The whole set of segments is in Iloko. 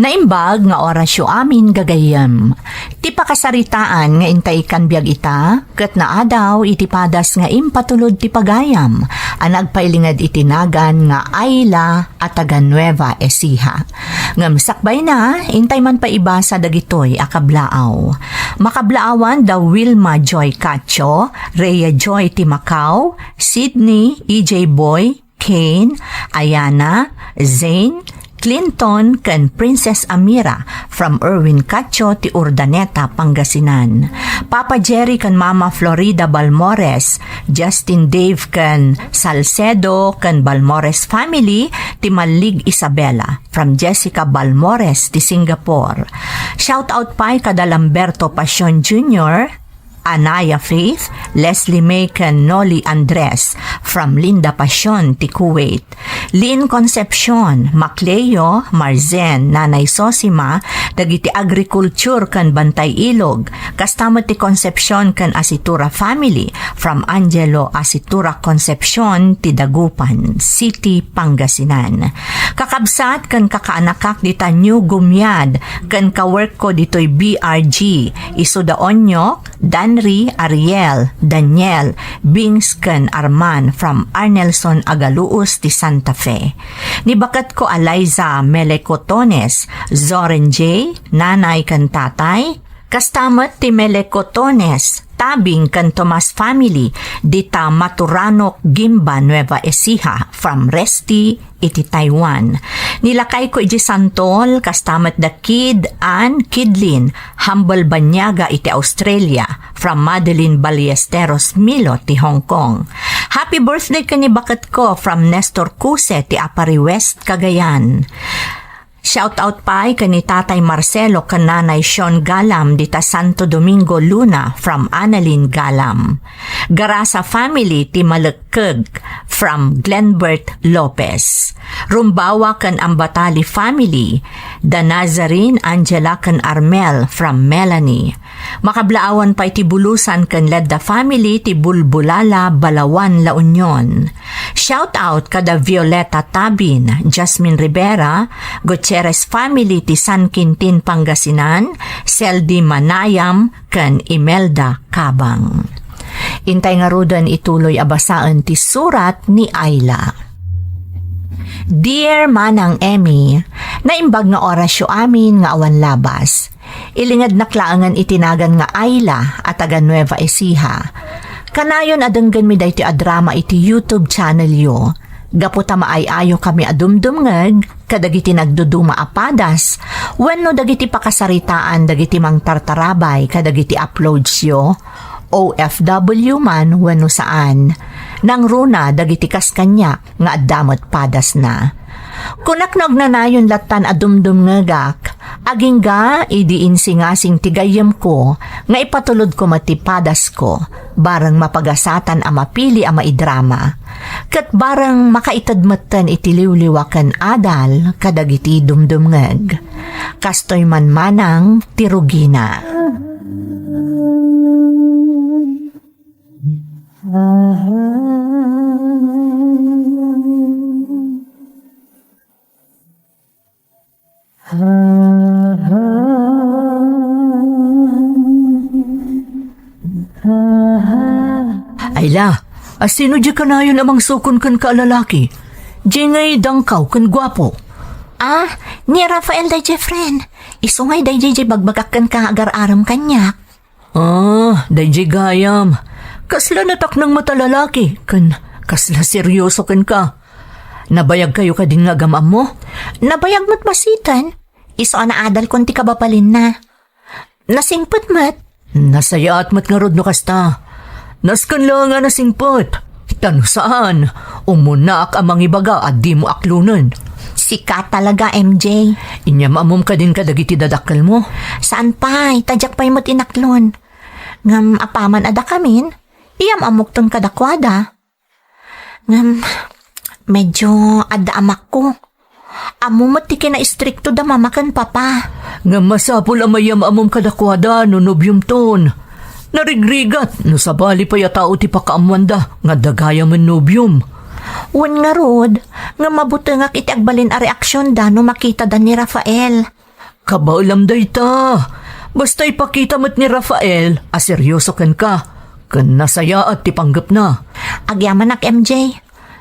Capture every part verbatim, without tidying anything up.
Naimbag nga orasyo amin gagayyem. Ti pakasaritaan nga intay ikkan biag ita, ket naadaw iti padas nga impatulod ti pagayam, a nagpailinged iti nagan nga Ayla a taga Nueva Ecija. Ngem sakbayna, intay man pay ibasa dagitoy a kablaaw. Makablaawan da Wilma Joy Cacho, Rhea Joy ti Macau, Sydney, E J Boy, Kane, Ayana, Zane, Clinton, ken Princess Amira from Erwin Cacho ti Urdaneta, Pangasinan. Papa Jerry ken Mama Florida Balmores, Justin Dave ken Salcedo ken Balmores family ti Mallig Isabela from Jessica Balmores ti Singapore. Shout out pay kada Lamberto Pasion Junior, Anaya Faith, Leslie May ken Noli Andres from Linda Pasion ti Kuwait. Lynn Concepcion, Macleo, Marzen, Nanay Sosima, dagiti agriculture ken Bantay Ilog, kasta met ti Concepcion ken Asitura family from Angelo Asitura Concepcion ti Dagupan City, Pangasinan. Kakabsat ken kakaanakak dita New Gumiad ken kaworkko ditoy B R G, isu da Onyok, Danry, Ariel, Daniel, Bings ken Arman from Arnelson Agaluos ti Santa Fe. Ni baketko a Liza Melecotones, Zoren J, nanay ken tatay, kasta met ti Melecotones, Tabing ken Tomas family, dita Maturanok, Guimba, Nueva Ecija, from Resty, iti Taiwan. Ni lakayko iti santol, kasta met da Kid Ann Kidlin, Humble Banyaga iti Australia, from Madeline Ballesteros Milo ti Hong Kong. Happy birthday ken ni baketko from Nestor Cuse ti Aparri West, Cagayan. Shout out pay ken ni Tatay Marcelo ken Nanay Sean Galam dita Santo Domingo, Luna, from Annalyn Galam. Garasa family ti Malekkeg from Glenbert Lopez. Rumbawa ken Ambatali family, da Nazarene, Angela ken Armel from Melanie. Makablaawan pay ti Bulusan ken Ledda family ti Bulbulala, Balawan, La Union. Shout out kada Violeta Tabin, Jasmine Rivera, Gutierrez family ti San Quintin, Pangasinan, Seldi Manayam, ken Imelda Cabang. Intay ngaruden ituloy a basaen ti surat ni Ayla. Dear Manang Emmy, naimbag nga orasyo amin nga awan labas. Ilingednak laengen iti nagan nga Ayla a taga Nueva Ecija. Kanayon a denggenmi daytoy a drama iti YouTube channel yo. Gapu ta maay-ayo kami a dumdumngeg kadagiti nagduduma a padas wenno dagiti pakasaritaan dagiti mangtartarabay kadagiti uploads yo, O F W man wenno saan. Nangruna dagiti kas kaniak nga adda met padasna. Kunak no agnanayon lattan a dumdumngegak, agingga idi insingasing ti gayyemko nga ipatulodko met ti padasko, bareng mapagasatan a mapili a maidrama, ket bareng makaited metten iti liwliwa ken adal kadagiti dumdumngeg. Kastoy man manang ti rugina. Ayla, a sino di kanayon a mangsukon kenka a lalaki? Di ngay dangkaw ken guapo. Ah, ni Rafael dayjay, friend. Isu ngay dayjay di bagbagak kenka nga agar-arem kaniak. Ah, dayjay gayam. Kasla nataknang met a lalaki, ken kasla seryoso kenka. Nabayagkayo kadin nga agam-ammo? Nabayag met basiten. Isu a naadalkon ti kababalinna. Nasingpet met. Nasayaat met ngarud no kasta. Nasken la nga nasingpet. Ta no saan, umunaak a mangibaga a dimo aklonen. Sika talaga, M J. Inyam-ammom kadin kadagiti dadakkelmo? Saan pay, ta diak pay met inaklon. Ngem apaman a dakamin, iyam-ammokton kadakuada. Ngem, medyo adda amakko. Ammo met ti kinaistrikto da mama ken papa. Ngem masapul a mayam-ammom kadakuada no nobiomton. Narigrigat no sabali pay a tao ti pakaammoanda nga adda gayamen nobiom. Wen ngarud, ngem mabutengak iti agbalin a reaksionda no makitada ni Rafael. Kabaelam dayta. Basta ipakita met ni Rafael a seryoso kenka, ken nasayaat ti panggepna. Agyamanak, M J.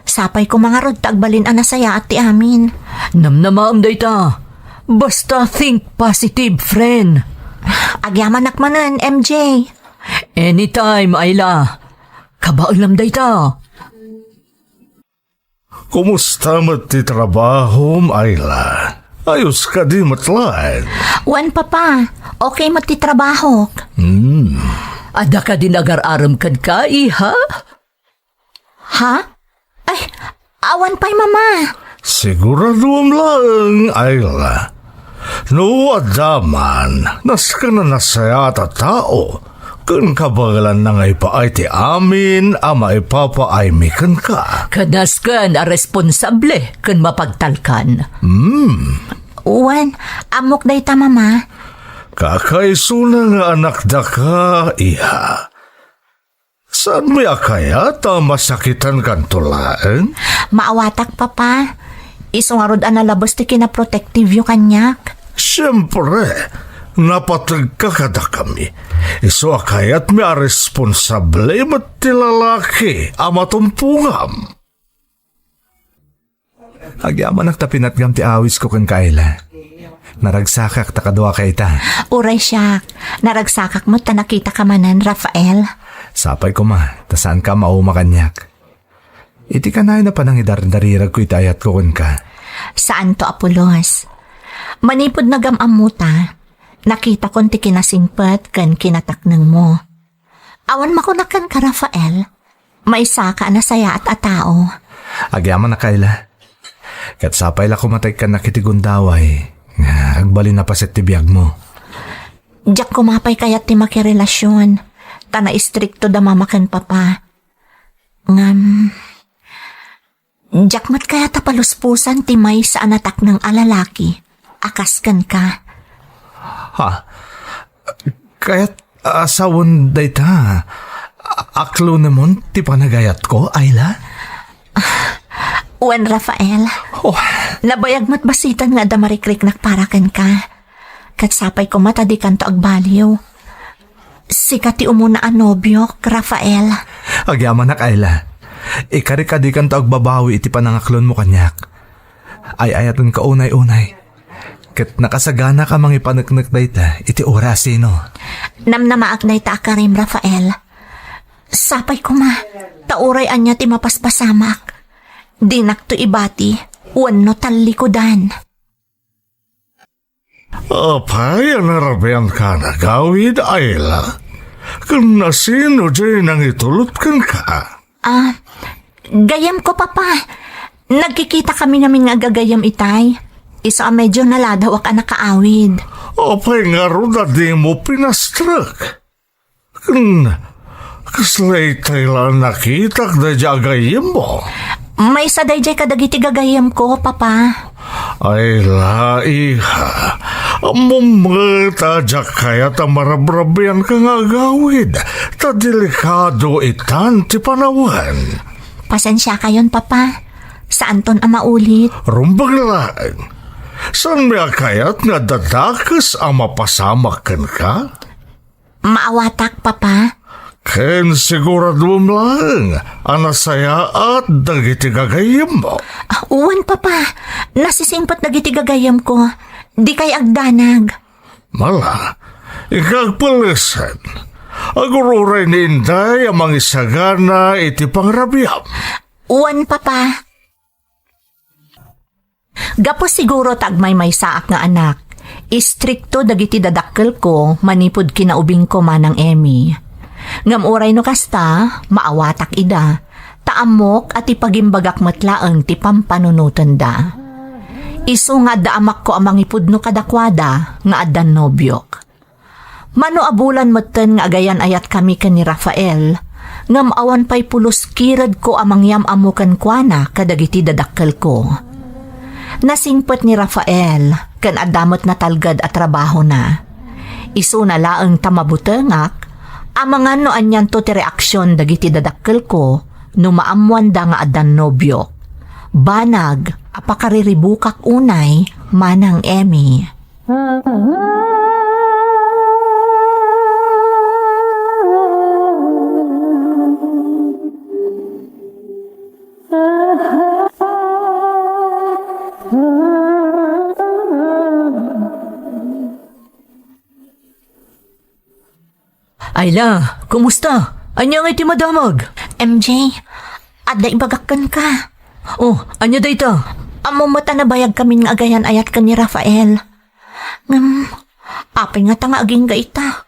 Sapay koma ngarud ta agbalin a nasayaat ti amin. Namnamaem dayta. Basta think positive, friend. Agyamanak manen, M J. Anytime, Ayla. Kabaelam dayta. Kumusta met ti trabahom, Ayla? Ayos kadi met laeng? Wen, Papa. Okay met ti trabahok. Hmm. Adda kadi nagar-arem kenka, iha? Ha? Ay, awan pay, Mama. Siguraduem laeng, Ayla. No adda man, nasken a nasayaat a tao, ken kabaelanna nga ipaay ti amin a maipapaaymi kenka. Ket nasken a responsable ken mapagtalkan. Hmm. Wen, ammok dayta, Mama. Kakaisuna nga anakdaka, iha. Saanmi a kayat a masakitankanto laeng? Maawatak, Papa. Isu ngarud a nalabes ti kinaprotektiveyo kaniak. Siempre, napategka kadakami. Isu a kayatmi a responsable met ti lalaki a matumpongam. Agyamanak ta pinatgam ti awisko kenka, Ayla. Naragsakak ta kaduaka ita. Uray siak, naragsakak met ta nakitaka manen, Rafael. Sapay koma, ta saanka a mauma kaniak. Iti kanayon a panangidardariragko iti ayatko kenka. Saanto a pulos. Manipud nagam-ammota, nakitakon ti kinasingpet ken kinataknengmo. Awan makunak kenka, Rafael. Maysaka a nasayaat a tao. Agyamanak, Ayla. Ket sapay la koma ta ikkannak iti gundaway nga agbalin a paset ti biagmo. Diak koma pay kayat ti makirelasion, ta naistrikto da Mama ken Papa. Ngem, diak met kayat a palusposan ti maysa a natakneng a lalaki a kas kenka. Ha? Kayat a sawen dayta, a-, aklonemon ti panagayatko, Ayla? Wen, Rafael. Oh. Nabayag met basiten nga adda marikriknak para kenka. Ket sapay koma ta dikanto agbaliw. Sika ti umuna a nobiok, Rafael. Agyamanak, Ayla. Ikarik a dikanto agbabawi iti panangaklonmo kaniak. Ay-ayatenka unay-unay. Ket nakasaganak a mangipaneknek dayta iti urasino. Namnamaak dayta a karim, Rafael. Sapay koma, ta uray ania ti mapaspasamak, dinakto ibati wenno tallikudan. Apay a narabianka a nagawid, Ayla? Ken nasino diay nangitulod kenka? Ah, gayyemko, Papa. Nagkikitakami ngamin nga agagayyem itay. Isu a medyo naladawak a nakaawid. Apay ngarud a dimo pinastrek? Ken, kasla itay la a nakitak daydiay a gayyemmo? Maysa daydiay kadagiti gagayyemko, Papa. Ayla, iha, ammom met a diak kayat a marabrabianka nga agawid, ta delikado itan ti panawen. Pasensiakayon, Papa. Saanton a maulit. Rumbeng laeng. Saanmi a kayat nga adda dakes a mapasamak kenka? Maawatak, Papa. Ken siguraduem laeng a nasayaat dagiti gagayyemmo. Ah, wen, Papa. Nasisingpet dagiti gagayyemko. Dikay agdanag. Mala, inka agpellesen. Agur-uray ni Inday a mangisagana iti pangrabiam. Wen, Papa. Gapu siguro ta agmaymaysaak nga anak, istrikto dagiti dadakkelko manipud kinaubingko, Manang Emmy. Ngem uray no kasta, maawatak ida, ta ammok a ti pagimbagak met laeng ti pampanunotenda. Isu nga adda amakko a mangipudno kadakuada nga addan nobiok. Mano a bulan metten nga agayan-ayatkami ken ni Rafael, ngem awan pay pulos kiredko a mangyam-ammo kenkuana kadagiti dadakkelko. Nasingpet ni Rafael ken adda met natalged a trabahona. Isuna laeng ta mabutengak, amangan no anianto ti reaksion dagiti dadakkelko no maammoanda nga addan nobiok. Banag a pakariribukak unay, Manang Emmy. Ayla, kumusta? Ania ngay ti madamag? M J, adda ibagak kenka. Oh, ania dayta? Ammom met a nabayagkamin nga agayan-ayat ken ni Rafael. Ngem, apay ngata nga agingga ita?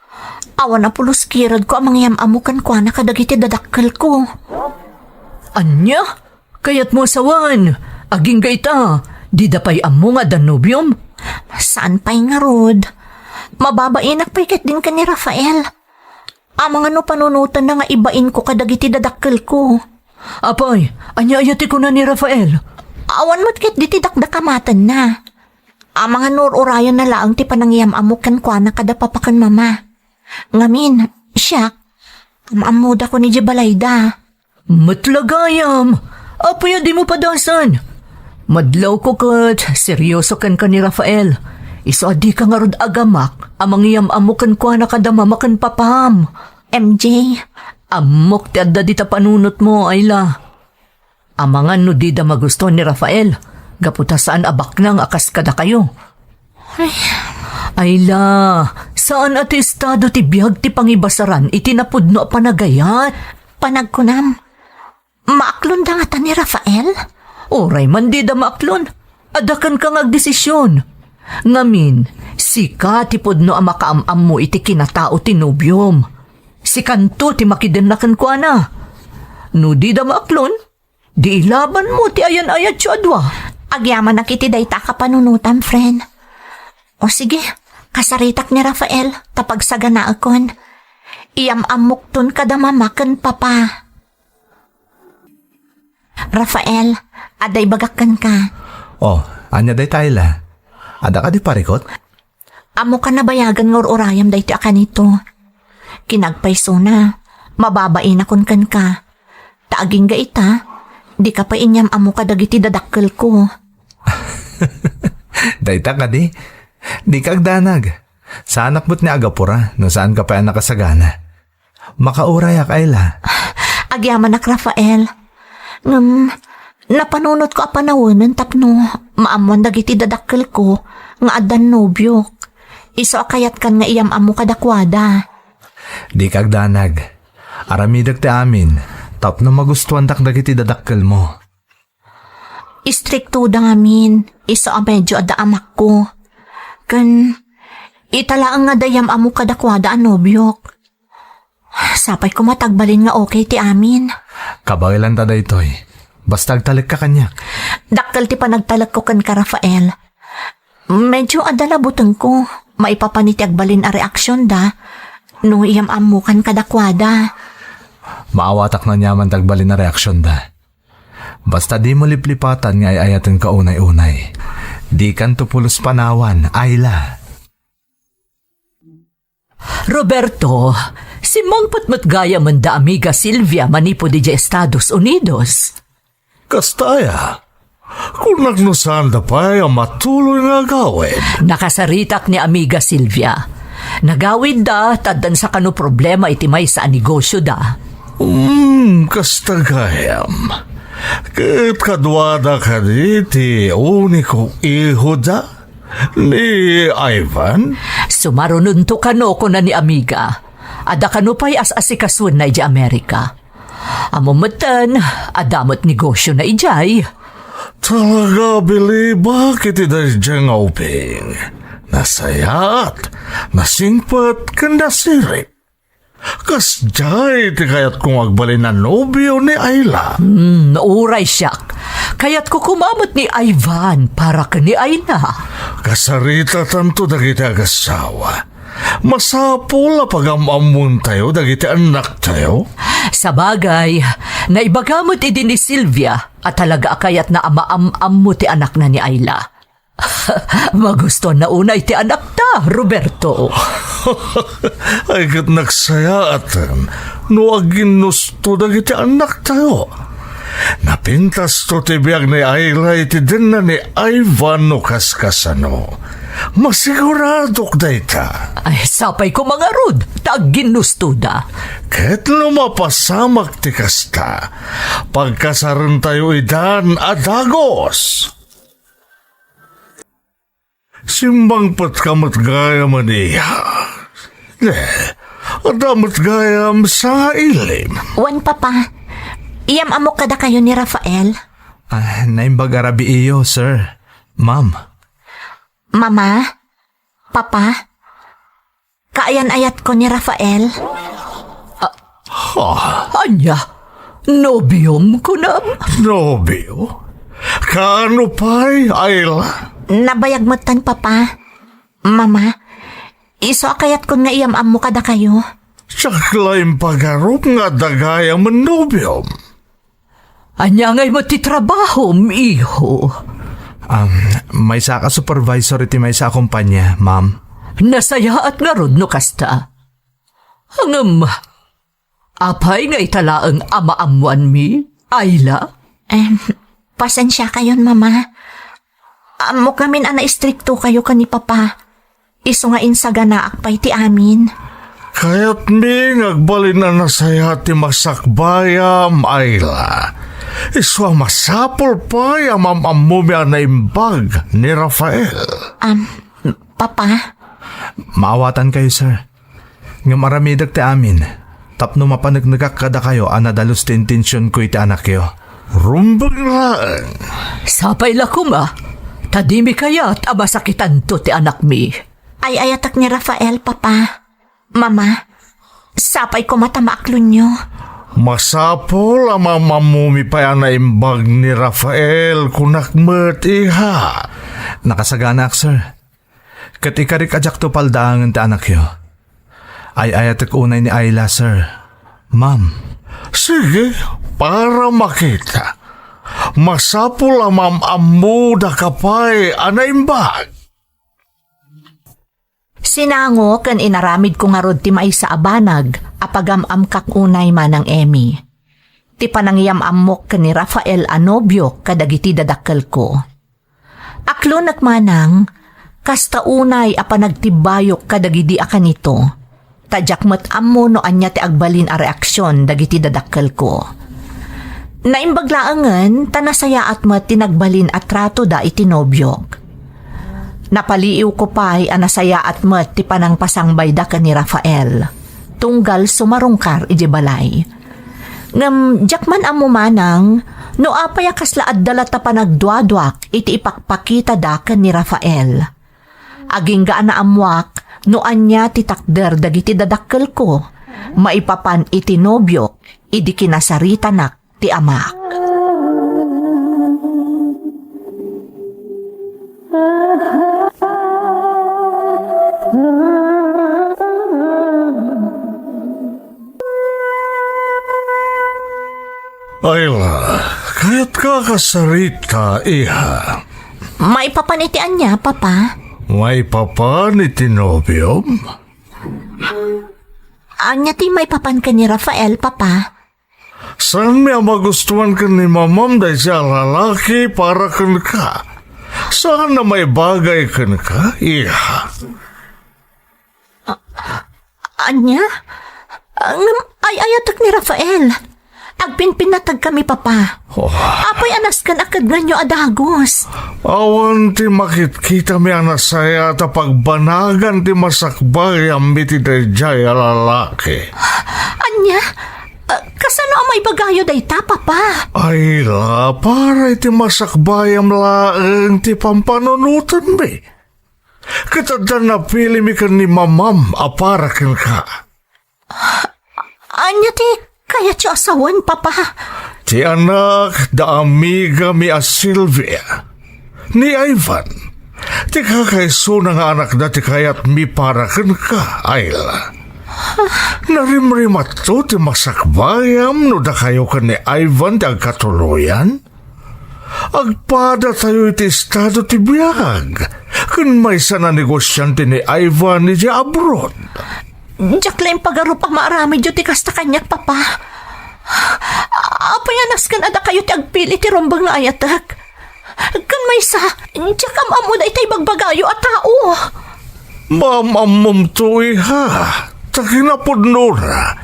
Awan a pulos kiredko a mangyam-ammo kenkuana kadagiti dadakkelko. Ania? Kayatmo a sawen? Agingga ita, dida pay ammo nga adda nobiom? Saan pay ngarud? Mababainak pay ketdin ken ni Rafael. Amangan no panunotenna nga ibainko kadagiti dadakkelko. Apay, ania aya ti kuna ni Rafael? Awan met ketdi ti dakdakamatenna. Amangan no ur-urayenna laeng ti panangyam-ammo kenkuana kada papa ken mama. Ngamin, siak, am-ammodakon idiay balayda. Met la gayam, apay a dimo padasen? Madlawko ket serioso kenka ni Rafael. Isu a dika ngarud agamak a mangyam-ammo kenkuana kada mama ken papam. M J. Ammok ti adda dita panunotmo, Ayla. Amangan no dida magustuhan ni Rafael, gapu ta saan a baknang a kas kadakayo. Ay. Ayla, saan a ti estado ti biag ti pangibasaran iti napudno a panagayat. Panagkunam, maaklonda ngata ni Rafael? Uray man dida maaklon, adda kenka nga agdesision. Ngamin, sika ti pudno a makaam-ammo iti kinatao ti nobiom. Sikanto ti makidenna kenkuana. No dida maaklon, di ilabanmo ti ayan-ayatyo a dua. Agyamanak iti dayta a kapanunotam, friend. O sige, kasaritak ni Rafael, ta pagsaganaekon. Iyam-ammokton kada mama ken papa. Rafael, adda ibagak kenka. Oh, ania dayta, Ayla? Adda kadi parikot? Ammok a nabayagen nga ur-urayam daytoy a kanito. Kinagpaysona, mababainakon kenka. Ta agingga ita, dika pay inyam-ammo kadagiti dadakkelko. Dayta kadi, dika agdanag. Saanak met ni agapura no saanka pay a nakasagana. Makaurayak, Ayla. Agyamanak, Rafael. Ngem, napanunotko a panawenen tapno maammoan dagiti dadakkelko nga addan nobiok. Isu a kayatkan nga iyam-ammo kadakuada. Dika agdanag. Aramidek ti amin tapno magustuandak dagiti dadakkelmo. Istriktoda ngamin, isu a medio adda amakko. Ken, ita laeng nga adda iyam-ammo kadakuada a nobiok. Sapay koma ta agbalin nga okay ti amin. Kabaelanta daytoy. Basta agtalekka kaniak. Dakkel ti panagtalekko kenka, Rafael. Medio adda la butengko maipapan iti agbalin a reaksionda no iyam-ammokan kadakuada. Maawatak no aniaman ti agbalin a reaksionda. Basta dimo liplipatan nga ay-ayatenka unay-unay. Dikanto pulos panawan, Ayla. Roberto, simmangpet met gayamen da amiga Silvia manipud idiay Estados Unidos. Kasta aya? Kunak no saanda pay a matuloy nga agawid. Nakasaritak ni amiga Silvia. Nagawidda, ta addan sakano problema iti maysa a negosioda. Hmm, kasta gayam. Ket kaduada kadi ti uniko ihoda? Ni Ivan? Sumarunonto kano, kuna ni amiga. Adda kano pay as-asikasuenna idiay Amerika. Ammom metten, adda met negosiona idiay. Talaga a bilibak iti daydiay nga ubing. Nasayaat, nasingpet, ken nasirik. Kasdiay ti kayatko nga agbalin a nobio ni Ayla. Hmm, uray siak. Kayatko koma met ni Ivan para ken ni Ayla. Kasaritatanto dagiti agassawa. Masapul a pagam-ammontayo dagiti annaktayo. Sabagay, naibaga met idi ni Silvia a talaga a kayatna a maam-ammo ti anakna ni Ayla. Magustuanna unay ti anakta, Roberto. Ay, ket nagsayaaten no aginnusto dagiti annaktayo. Napintasto ti biag ni Ayla iti denna ni Ivan no kaskasano. Masiguradok dayta. Ay, sapay ko mangarud, ta agginnustoda. Ket no mapasamak ti kasta, pagkasarentayo idan a dagus. Simmangpetka met gayam, iha. Ne, adda met gayam sangaili. Wen, Papa. Iyam-ammok kadakayo ni Rafael. Ah, naimbag a rabii, sir. Ma'am. Mama? Papa? Kaayan-ayatko ni Rafael. Ah, ha? Ania? Nobiom, kunam? Nobio? Kaano pay, Ayla? Nabayag metten, Papa. Mama, isu a kayatkon nga iyam-ammo kadakayo. Diak la impagarup nga adda gayam a nobiom. Ania ngay met ti trabahom, iho? Um, maysa ka supervisor iti maysa a kompania, ma'am. Nasayaat ngarud no kasta. Ngem, apay nga ita laeng a maammoanmi, Ayla? Em, pasensiakayon, Mama. Ammok ngamin a naistriktokayo ken ni Papa. Isu nga insaganaak pay ti amin. Kayatmi nga agbalin a nasayaat ti masakbayam, Ayla. Isu a masapul pay a maam-ammomi a naimbag ni Rafael. Am, Papa? Maawatankayo, sir. Ngem aramidek ti amin tapno mapaneknekak kadakayo a nadalus ti intensionko iti anakyo. Rumbeng laeng. Sapay la koma, ta dimi kayat a masakitanto ti anakmi. Ay-ayatek ni Rafael, Papa. Mama, sapay koma ta maaklonyo. Masapul a maam-ammomi pay a naimbag ni Rafael, kunak met, iha. Nakasaganaak, sir. Ket ikarik a diakto paldaangen ti anakyo. Ay-ayatek unay ni Ayla, sir. Ma'am. Sige, para makita. Masapul a maam-ammodaka pay a naimbag. Sinango ken inaramidko ngarud ti maysa a banag a pagam-amkak unay, Manang Emmy. Ti panangiyam-ammok ken ni Rafael a nobiok kadagiti dadakkelko. Aklonek manang, kasta unay a panagtibbayok kadagidi a kanito, ta diak met ammo no ania ti agbalin a reaksion dagiti dadakkelko. Naimbag laengen ta nasayaat met ti nagbalin a tratoda iti nobiok. Napaliiwko pay a nasayaat met ti panangpasangbayda ken ni Rafael, tunggal sumarungkar idiay balay. Ngem diak man ammo manang no apay a kasla adda latta panagduaduak iti ipakpakitada ken ni Rafael. Agingga a naammoak no ania ti takder dagiti dadakkelko maipapan iti nobiok idi kinasaritanak ti amak. Ayla, kayatka a kasarita, iha? Maipapan iti ania, Papa? Maipapan iti nobiom? Ania ti maipapan ken ni Rafael, Papa? Saanmi a magustuan ken ni mamam daydiay a lalaki para kenka. Saan a maibagay kenka, iha. A-, ania? Ngem ay-ayatek ni Rafael. Agpinpinnatagkami, Papa. Oh. Apay a nasken a kednganyo a dagus? Awan ti makitkitami a nasayaat a pagbanagan ti masakbayam iti daydiay a lalaki. Ania? Ah, kasano a maibagayo dayta, Papa? Ayla, para iti masakbayam laeng ti pampanunotenmi. Ket adda napilimi ken ni mamam a para kenka. Ania ti kayatyo a sawen, Papa? Ti anak da amigami a Sylvia, ni Ivan. Ti kakaisuna nga anakda ti kayatmi para kenka, Ayla. Narimrimatto ti masakbayam no dakayo ken ni Ivan ti agkatuloyan? Agpadatayo iti estado ti biag, ken maysa a negosiante ni Ivan idiay abroad. Diak la impagarup a maaramidyo ti kasta kaniak, Papa. Apay a nasken a dakayo ti agpili ti rumbeng nga ayatek? Ken maysa, diak am-ammo dayta ibagbagayo a tao. Maam-ammomto, iha, ta kinapudnona,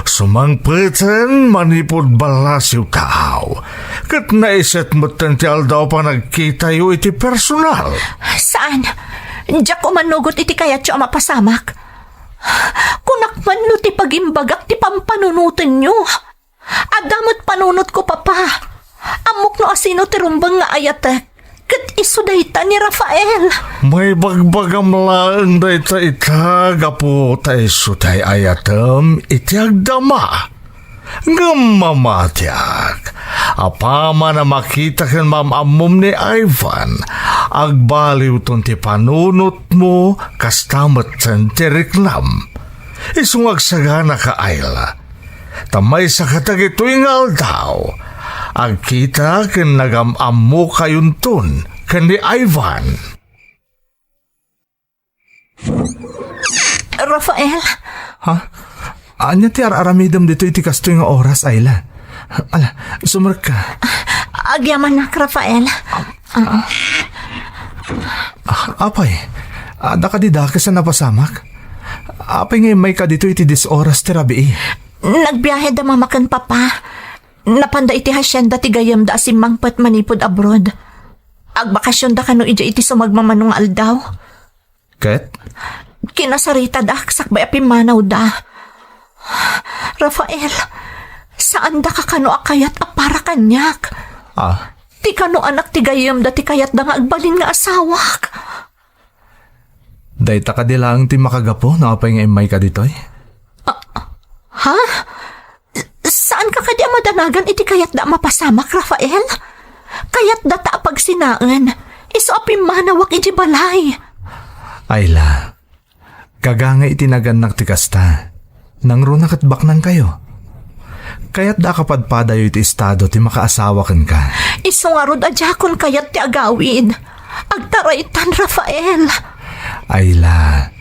sumangpeten manipud ballasiw taaw, ket naiset metten ti aldaw a panagkitayo iti personal. Saan? Diak umanugot iti kayatyo a mapasamak. Kunak man no ti pagimbagak ti pampanunotenyo. Adda met panunotko, Papa. Ammok no asino ti rumbeng nga ayatek. Ket isu dayta ni Rafael. Maibagbagam laeng dayta ita, gapu ta isu ti ay-ayatem iti agdama. Ngem mamatiak, apaman a makita ken maam-ammom ni Ivan, agbaliwton ti panunotmo, kasta metten ti riknam. Isu nga agsaganaka, Ayla. Ta maysa kadagitoy nga aldaw, agkita ken nagam-ammokayonton ken ni Ivan. Rafael? Ha? Ania ti ar-aramidem ditoy iti kastoy nga oras, Ayla? Ala, sumrekka. Agyamanak, Rafael. Ah, apay, adda kadi dakes a napasamak? Apay nga immayka ditoy iti dies oras ti rabii? Nagbiahe da Mama ken Papa. Napanda iti hacienda ti gayyemda a simmangpet manipud abroad. Agbakasionda kano idiay iti sumagmamano nga aldaw. Ket? Kinasaritadak sakbay a pimmanawda. Rafael, saandaka kano a kayat a para kaniak. Ah. Ti kano anak ti gayyemda ti kayatda nga agbalin nga asawak. Dayta kadi laeng ti makagapu no apay nga immayka ditoy? Ah, ha? Saanka kadi a madanagan iti kayatda a mapasamak, Rafael? Kayatdata a pagsinaen, isu a pimmanawak iti balay. Ayla, gagangay iti nagannak ti kasta. Nangruna ket baknangkayo. Kayatda a kapadpadayo iti estado ti makaasawa kenka. Isu ngarud a diakon kayat ti agawid. Agtaraytan, Rafael. Ayla,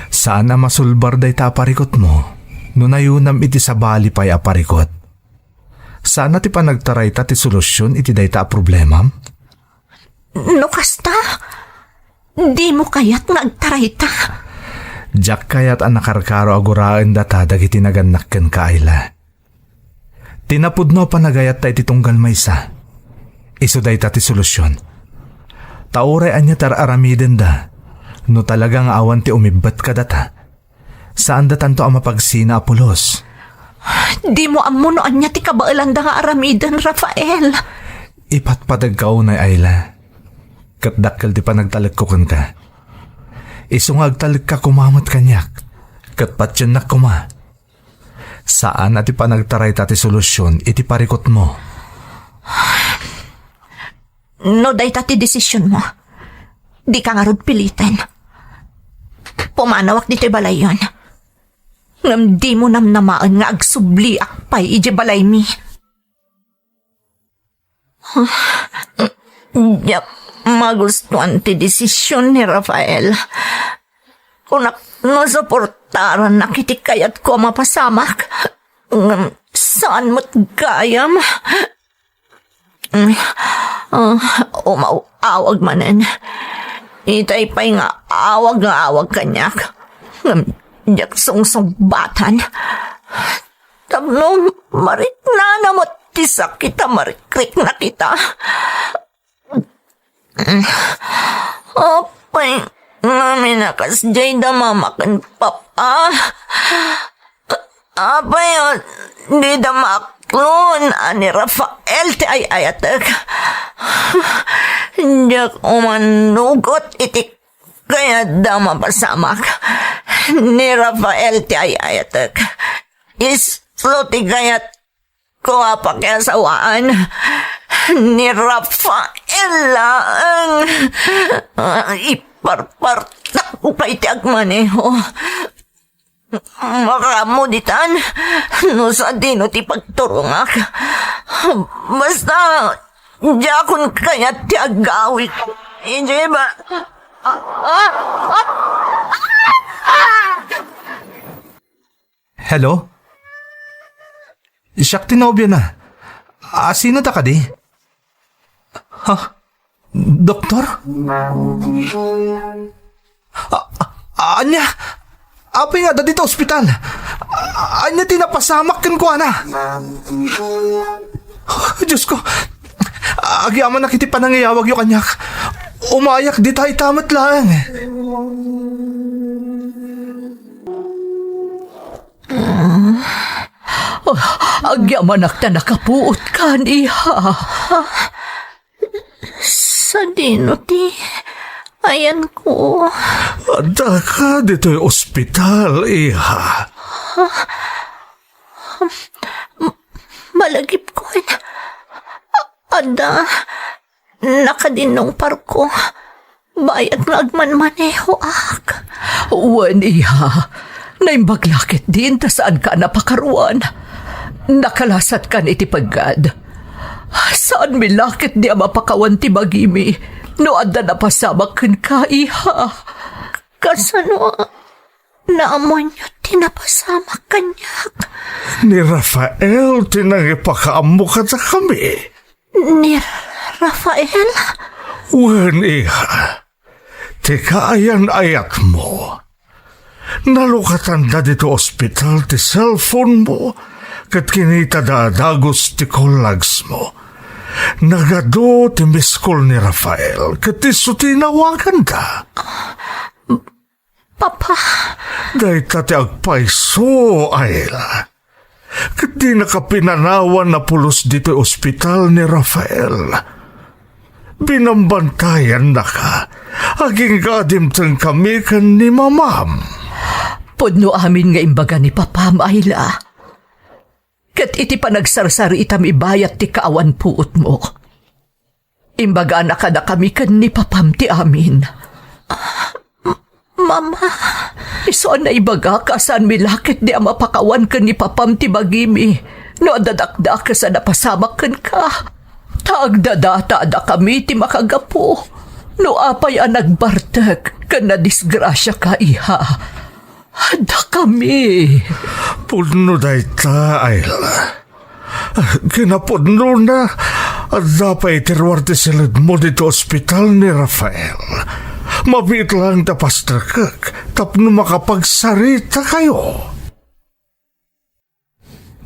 saan a masulbar dayta a parikutmo no nayunam iti sabali pay a parikut. Saan a ti panagtarayta ti solusyon iti dayta a problemam? No kasta, dimo kayat nga agtarayta? Diak kayat a nakarkaro a guraen data dagiti nagannak kenka, Ayla. Ti napudno a panagayatta iti tunggal maysa, isu dayta ti solusyon. Ta uray ania ti ar-aramidenda, no talaga nga awan ti umibbet kadata, saanda tanto a mapagsina a pulos. Dimo ammo no ania ti kabaelanda nga aramiden, Rafael. Ipatpategka unay, Ayla. Ket dakkel ti panagtalekko kenka. Isu nga agtalekka koma met kaniak, ket patiennak koma. Saan a ti panagtarayta ti solusyon iti parikutmo. No dayta ti desisionmo, dika ngarud piliten. Pumanawak ditoy balayyon. Ngem dimo namnamaen nga agsubliak pay idiay balaymi. Diak magustuan ti desision ni Rafael. Kunak no suportarannak iti kayatko a mapasamak. Ngem saan met gayam. Ah, umaw-awag manen. Itay pay nga awag nga awag kaniak. Ngem diak sungsungbatan. Tapno mariknana met ti sakit a marikriknak ita. Apay ngamin a kasdiay da Mama ken Papa? Apay a dida maaklon a ni Rafael ti ay-ayatek? Diak umanugot iti kayatda a mapasamak. Ni Rafael ti ay-ayatek. Isu ti kayatko a pakiasawaan. Ni Rafael laeng. Iparpartakko pay ti agmaneho. Makaammo ditan no sadino ti pagturongak. Basta, diakon kayat ti agawid. Idiay ba-, Hello? Siak ti nobiona. A, sino ta kadi? Ha? Doktor? A, a, ania? Apay nga adda dita ospital? A, ania ti napasamak kenkuana? Diosko, agyamanak iti panangiyawagyo kaniak. Umayak dita ita met laeng. Oh, agyamanak ta nakapuotkan, iha. Sadino ti ayanko? Addaka ditoy ospital, iha. Malagipkon. Adda, nakadinnong parko. Bayat nga agmanmanehoak. Wen, iha. Naimbag la ketdin ta saanka a napakaruan. Nakalasatkan iti peggad. Saanmi la ketdi a mapakawan ti bagimi no adda napasamak kenka, iha. Kasano a naammoenyo ti napasamak kaniak? Ni Rafael ti nangipakaammo kadakami. Ni Rafael? Wen, iha. Ti kaayan-ayatmo. Nalukatanda ditoy ospital ti cellphone-mo, ket kinitada a dagus ti call logs-mo. Nagadu ti miss call ni Rafael, ket isu ti inawaganda. Papa. Dayta ti agpayso, Ayla. Ket dinaka pinanawan a pulos ditoy ospital ni Rafael. Binambantayannaka. Agingga a dimtengkami ken ni mamam. Pudno amin nga imbaga ni papam, Ayla. Ket iti panagsarsaritam ibayat ti kaawan puotmo. Imbagana kadakami ken ni papam ti amin. Mama. Isu a naibagak a saanmi la ketdi a mapakawan ken ni papam ti bagimi no adda dakdakes a napasamak kenka. Ta agdadata a dakami ti makagapu no apay a nagbartek ken nadisgrasiaka, iha. Dakami. Pudno dayta, Ayla. Kinapudnona, adda pay iti ruar ti siledmo ditoy ospital ni Rafael. Mabiit laeng ta pastrekek tapno makapagsarita kayo.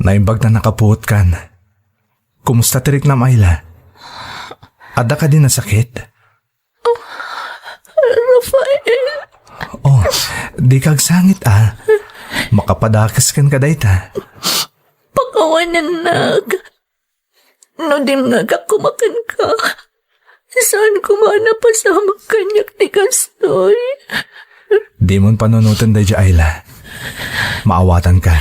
Naimbag ta nakapuotkan. Kumusta ti riknam, Ayla? Adda kadi nasakit? Rafael. Oh, dika agsangit, a. Makapadakes kenka dayta. Pakawanennak. No dimngegak koma kenka, saan koma a napasamak kaniak ti kastoy. Dimon panunoten daydiay, Ayla. Maawatanka.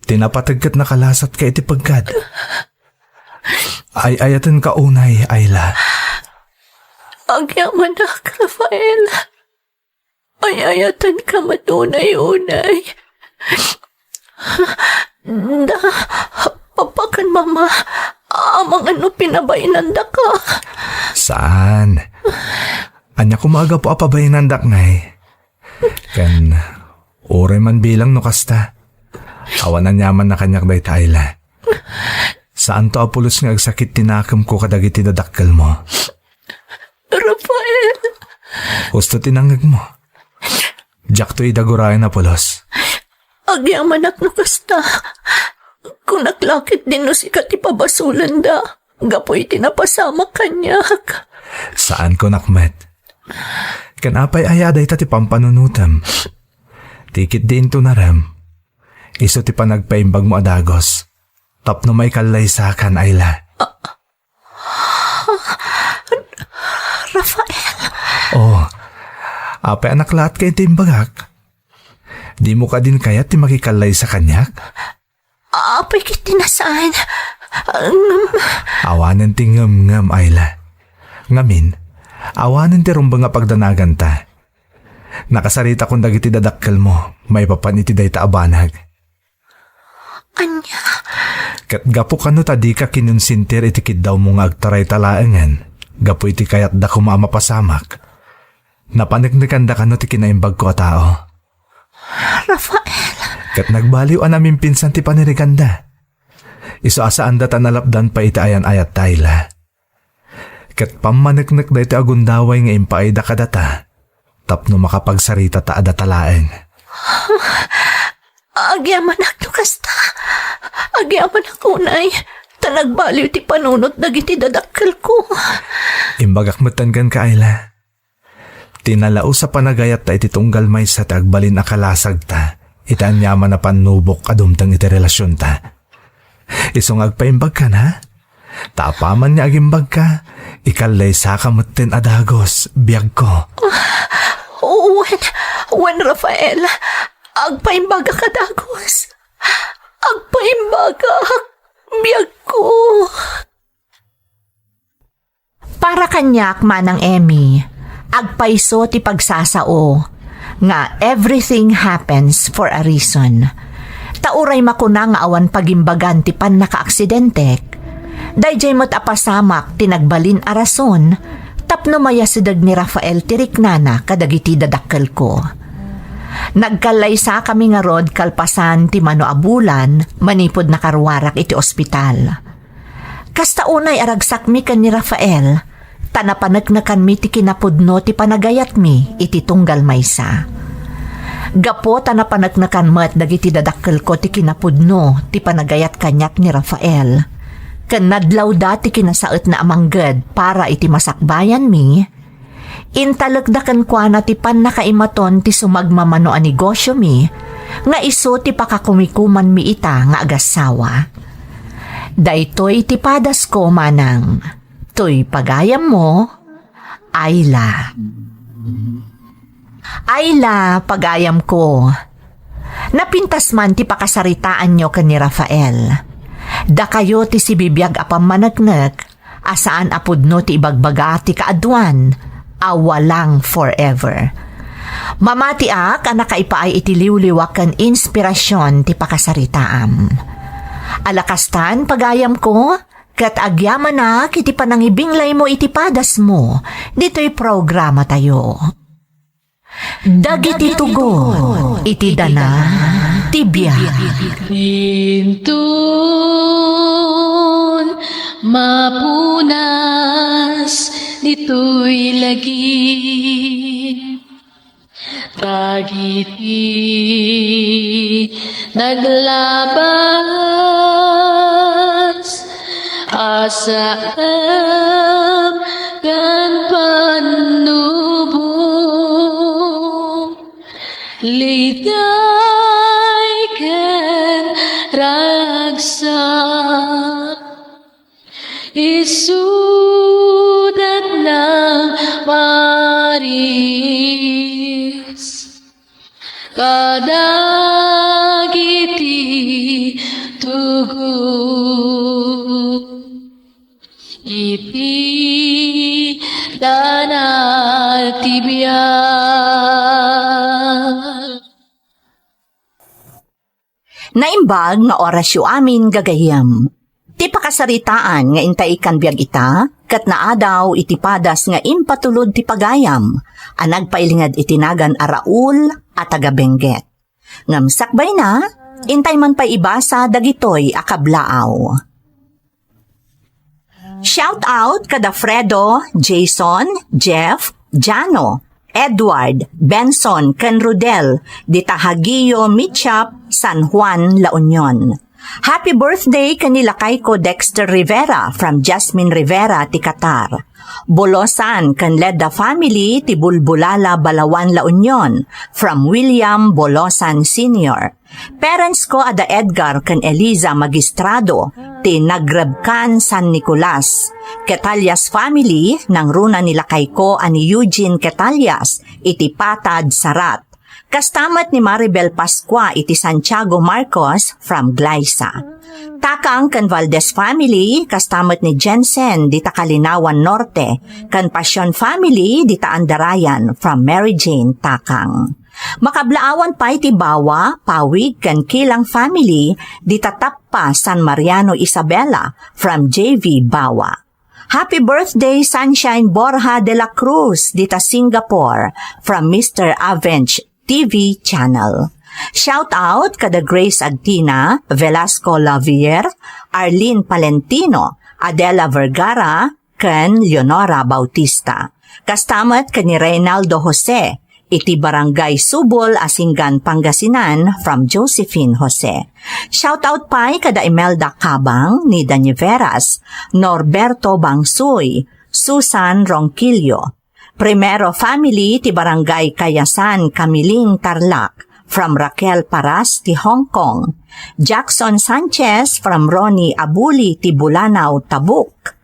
Ti napateg ket nakalasatka iti peggad. Ay-ayatenka unay, Ayla. Agyamanak, Rafael. Ay-ayatenka met unay-unay. Da, papa ken mama, amangan no pinabainandaka. Saan? Ania koma a gapu a pabainandak ngay? Ken uray man bilang no kasta. Awan aniamanna kaniak dayta, Ayla. Saanto a pulos nga agsakit ti nakemko kadagiti dadakkelmo. Rafael! Husto ti nangngegmo. Diakto idagurayan a pulos. Agyamanak no kasta. Kunak la ketdin no sika ti pabasolenda gapu iti napasamak kaniak. Saan, kunak met. Ken apay aya dayta ti pampanunotem? Ti ketdi intonarem, isu ti panagpaimbagmo a dagus tapno maikallaysakan, Ayla. Rafael. Oh, apay a naklaat ka iti imbagak? Dimo kadin kayat ti makikallaysa kaniak? Apay ket ti nasaan? Ngem awanen ti ngem-ngem, Ayla. Ngamin, awanen ti rumbeng a pagdanaganta. Nakasaritakon dagiti dadakkelmo maipapan iti dayta a banag. Ania? Ket gapu kano ta dika kinonsentir iti kiddawmo nga agtarayta laengen gapu iti kayatda koma a mapasamak, napaneknekanda kano ti kinaimbagko a tao. Rafael. Ket nagbaliw a namimpinsan ti paniriganda. Isu a saanda ta nalapdan pay iti ayan-ayat, Ayla. Ket pammaneknek daytoy a gundaway nga impaayda kadata tapno makapagsaritata a data laeng. Agyamanak no kasta. Agyamanak unay, ta nagbaliw ti panunot dagiti dadakkelko. Imbagak metten kenka, Ayla. Ti nalaus a panagayatta iti tunggal maysa ti agbalin a kalasagta iti aniaman a pannubok a dumteng iti relasionta. Isu nga agpaimbagkan, ha? Ta apaman nga agimbagka, ikallaysaka metten a dagus, biagko. Wen, wen, Rafael, agpaimbagak a dagus. Agpaimbagak, biagko. Para kaniak, Manang Emmy, agpayso ti pagsasao nga everything happens for a reason. Ta uray makuna nga awan pagimbagan ti pannakaaksidente, daydiay met a pasamak ti nagbalin a rason tapno mayasideg ni Rafael ti riknana kadagiti dadakkelko. Nagkallaysakami ngarud kalpasan ti mano a bulan manipud nakaruarak iti ospital. Kasta unay a ragsakmi ken ni Rafael, ta napaneknekanmi ti kinapudno ti panagayatmi iti tunggal maysa. Gapu ta napaneknekan met dagiti dadakkelko ti kinapudno ti panagayat kaniak ni Rafael, ken nadlawda ti kinasaetna a mangged para iti masakbayanmi, intalekda kenkuana ti pannakaimaton ti sumagmamano a negosiomi nga isu ti pakakumikumanmi ita nga agassawa. Daytoy ti padasko, Manang. Toy pagayammo, Ayla. Ayla, pagayamko. Napintas man ti pakasaritaanyo ken ni Rafael. Dakayo ti sibibiag a pammaneknek a saan a pudno ti ibagbaga ti kaaduan a walang forever. Mamatiak a nakaipaay iti liwliwa ken inspirasion ti pakasaritaam. Ala kastan, pagayamko, ket agyamanak iti panangibinglaymo iti padasmo ditoy programatayo. Dagiti tugon iti dana ti biag. Inton mapunas ditoy lagip, dagiti naglabas a saem ken pannubok, liday ken ragsak, isudat nang paris kadagiti tugon iti dana ti biag. Naimbag nga orasyo amin, gagayyem. Ti pakasaritaan nga intay ikkan biag ita, ket naadaw iti padas nga impatulod ti pagayam a nagpailinged iti nagan a Raul a taga Benguet. Ngem sakbayna, intay man pay ibasa dagitoy a kablaaw. Shout out kada Fredo, Jason, Jeff, Jano, Edward, Benson, ken Rudel, dita Haguillo Mitchap, San Juan, La Union. Happy birthday ken ni lakayko Dexter Rivera from Jasmine Rivera ti Qatar. Bolosan ken Ledda family ti Bulbulala, Balawan, La Union from William Bolosan Senior. Parents ko a da Edgar ken Eliza Magistrado ti Nagrebcan, San Nicolas. Quetalias family, nangruna ni lakayko a ni Eugene Quetalias iti Patad, Sarat. Kasta met ni Maribel Pascua iti Santiago Marcos from Glaisa. Takang ken Valdez family, kasta met ni Jensen dita Kalinawan Norte, ken Pasion family dita Andarayan from Mary Jane Takang. Makablaawan pay ti Bawa, Pawig, ken Kilang family dita Tappa, San Mariano, Isabela from J V Bawa. Happy birthday, Sunshine Borja de la Cruz, dita Singapore, from Mister Avench T V Channel. Shout out kada Grace Agtina, Velasco Lavier, Arlene Palentino, Adela Vergara, ken Leonora Bautista. Kasta met ken ni Reynaldo Jose, iti Barangay Subol, Asingan, Pangasinan, from Josephine Jose. Shout out pay kada Imelda Cabang, Nida Niveras, Norberto Bangsoy, Susan Ronquillo. Primero family ti Barangay Kayasan, Camiling, Tarlac, from Raquel Paras ti Hong Kong. Jackson Sanchez from Ronnie Abuli ti Bulanao, Tabuk.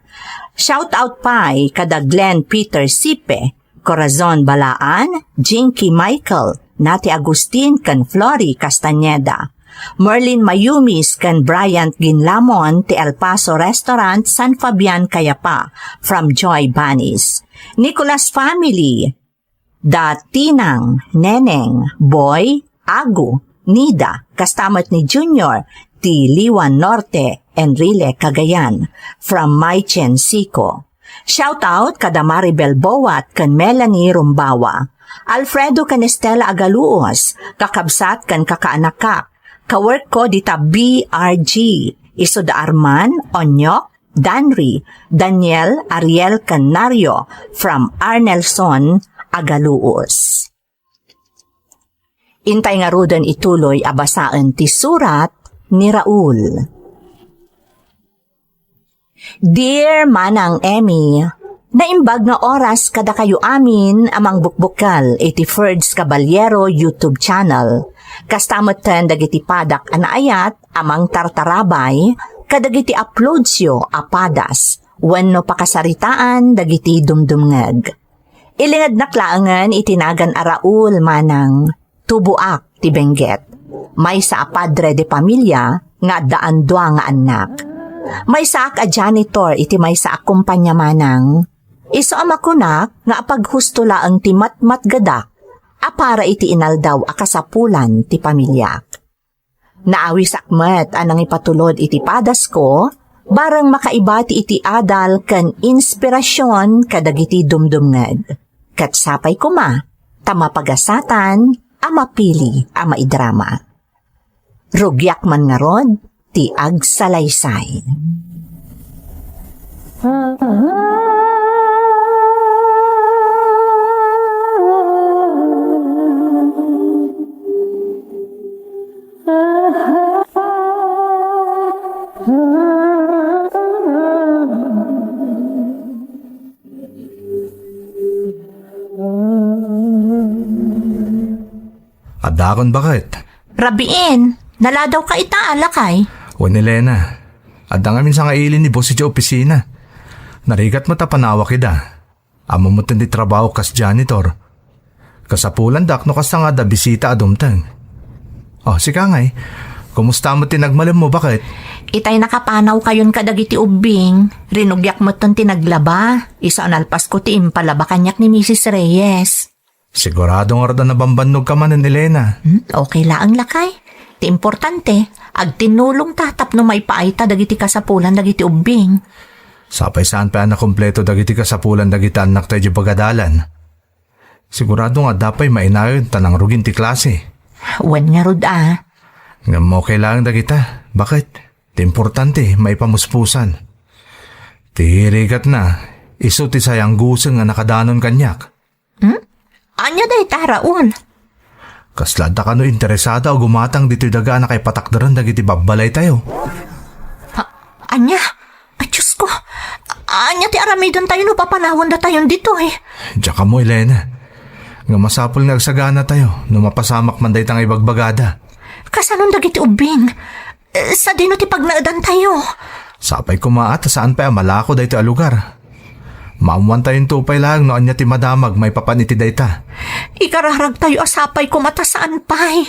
Shout out pay kada Glenn Peter Sipe, Corazon Balaan, Jinky Michael, Nati Agustin ken Flory Castañeda. Merlin Mayumis ken Bryant Ginlamon ti El Paso Restaurant, San Fabian, Cayapa, from Joy Banis. Nicolas family, da Tinang, Neneng, Boy, Agu, Nida, kasta met ni Junior, ti Liwan Norte, Enrile, Cagayan, from Maichen Sico. Shout out kada Maribel Boat ken Melanie Rumbawa, Alfredo ken Estela Agaluos, kakabsat ken kakaanakak, kawork ko dita B R G, isu da Arman, Onyok, Danry, Daniel, Ariel, ken Nario, from Arnelson Agaluos. Intay ngaruden ituloy a basaen ti surat ni Raul. Dear Manang Emmy, naimbag nga oras kadakayo amin a mangbukbukkel iti Ferds Caballero YouTube channel. Kasta metten dagiti padak a naayat a mangtartarabay kadagiti uploadsyo a padas wenno pakasaritaan dagiti dumdumngeg. Ilingednak laengen iti nagan a Raul, manang. Tuboak ti Benguet. Maysa a padre de pamilia nga addaan dua nga annak. Maysaak a janitor iti maysa a kumpanya, manang. Isu a makunak nga apaghusto laeng ti matmatgedak a para iti inaldaw a kasapulan ti pamiliak. Naawisak met a nangipatulod iti padasko, bareng makaibati iti adal ken inspirasion kadagiti dumdumngeg. Ket sapay koma ta mapagasatan a mapili a maidrama. Rugiak man ngarud ti agsalaysay. Adakon, baket. Rabiin, naladawka ita, lakay? Wen, Elena. Adda ngamin sangaili ni boss idiay opisina. Narigat met a panawak ida. Ammom metten ti trabahok kas janitor. Kasapulandak no kasta nga adda bisita a dumteng. Oh, sika ngay, kumusta met ti nagmalemmo, baket? Itay nakapanawkayon kadagiti ubbing, rinugiak metten ti naglaba. Isu a nalpasko ti impalaba kaniak ni Misis Reyes. Sigurado ngarud a nabambannogka manen, Elena. Hmm, okay laeng, lakay. Ti importante, agtinnulongta tapno maipaayta dagiti kasapulan dagiti ubbing. Sapay saan pay a nakompleto dagiti kasapulan dagiti annakta idiay bagadalan. Sigurado nga adda pay mainayon ta nangrugin ti klase. Wen ngarud a. Ngem okay laeng dagita. Baket? Ti importante, maipamuspusan. Ti rigatna, isu ti sayangguseng nga nakadanon kaniak. Hmm? Ania dayta, Raul? Kasla adda kano interesado a gumatang ditoy daga a nakaipatakderan dagiti babbalaytayo? Ha, ania? Ay, Diyos ko! Ania ti aramidentayo no papanawendatayon ditoy? Diak ammo, Elena. Nga masapul nga agsaganatayo no mapasamak man dayta nga ibagbagada. Kasanon dagiti ubbing? Eh, sadino ti pagnaedantayo? Sapay koma a ta saan pay a malako daytoy a lugar. Maammoantayonto pay laeng no ania ti madamag maipapan iti dayta. Ikararagtayo a sapay koma ta saan pay.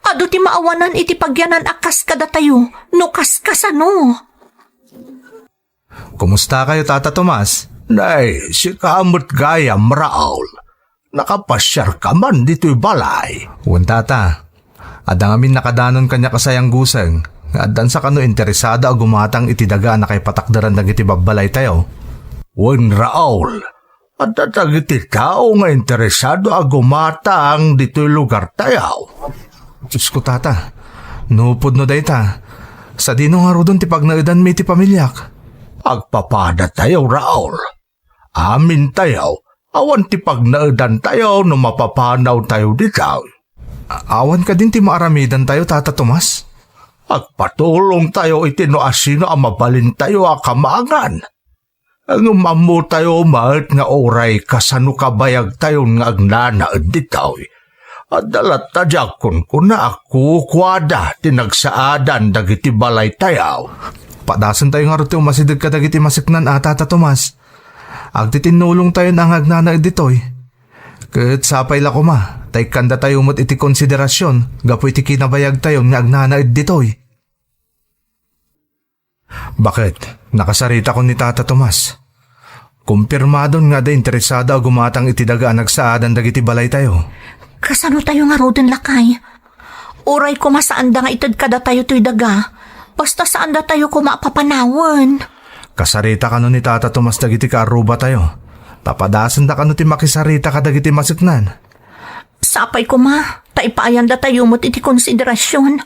Adu ti maawanan iti pagyanan a kas kadatayo, no kas kasano. Kumusta kayo, Tata Tomas? Nay, sika met gayam, Raul. Nakapasiarka man ditoy balay? Wen, Tata. Adda ngamin nakadanon kaniak a sayangguseng nga addan sa kano interesado a gumatang iti daga a nakaipatakderan dagiti babbalaytayo. Wen, Raul, adda dagiti tao nga interesado a gumatang ditoy lugartayo. Diosko, Tata, no pudno dayta, sadino ngaruden ti pagnaedanmi iti pamiliak? Agpapadatayo, Raul. Amintayo, awan ti pagnaedantayo no mapapanawtayo ditoy. A-, awan kadin ti maaramidantayo, Tata Tomas? Agpatulongtayo iti no asino a mabalintayo a kamangan. Ngem ammotayo met nga uray kasano kabayagtayon nga agnanaed ditoy, adda latta ti agkunkuna a kukuada ti nagsaadan dagiti balaytayo. Padasentayo ngarud ti umasideg kadagiti maseknan a, Tata Tomas. Agtitinnulongtayon a nga agnanaed ditoy. Ket sapay la koma, ta ikkandatayo met iti konsiderasion gapu iti kinabayagtayon nga agnanaed ditoy. Baket, nakasaritakon ni Tata Tomas. Kumpirmadon nga adda interesado a gumatang iti daga a nagsaadan dagiti balaytayo. Kasanotayo ngaruden, lakay? Uray koma saanda nga ited kadatayo toy daga, basta saandatayo koma a papanawen. Kasarita kano ni Tata Tomas dagiti kaarrubatayo, ta padasenda kano ti makisarita kadagiti maseknan. Sapay koma, ta ipaayandatayo met iti konsiderasion.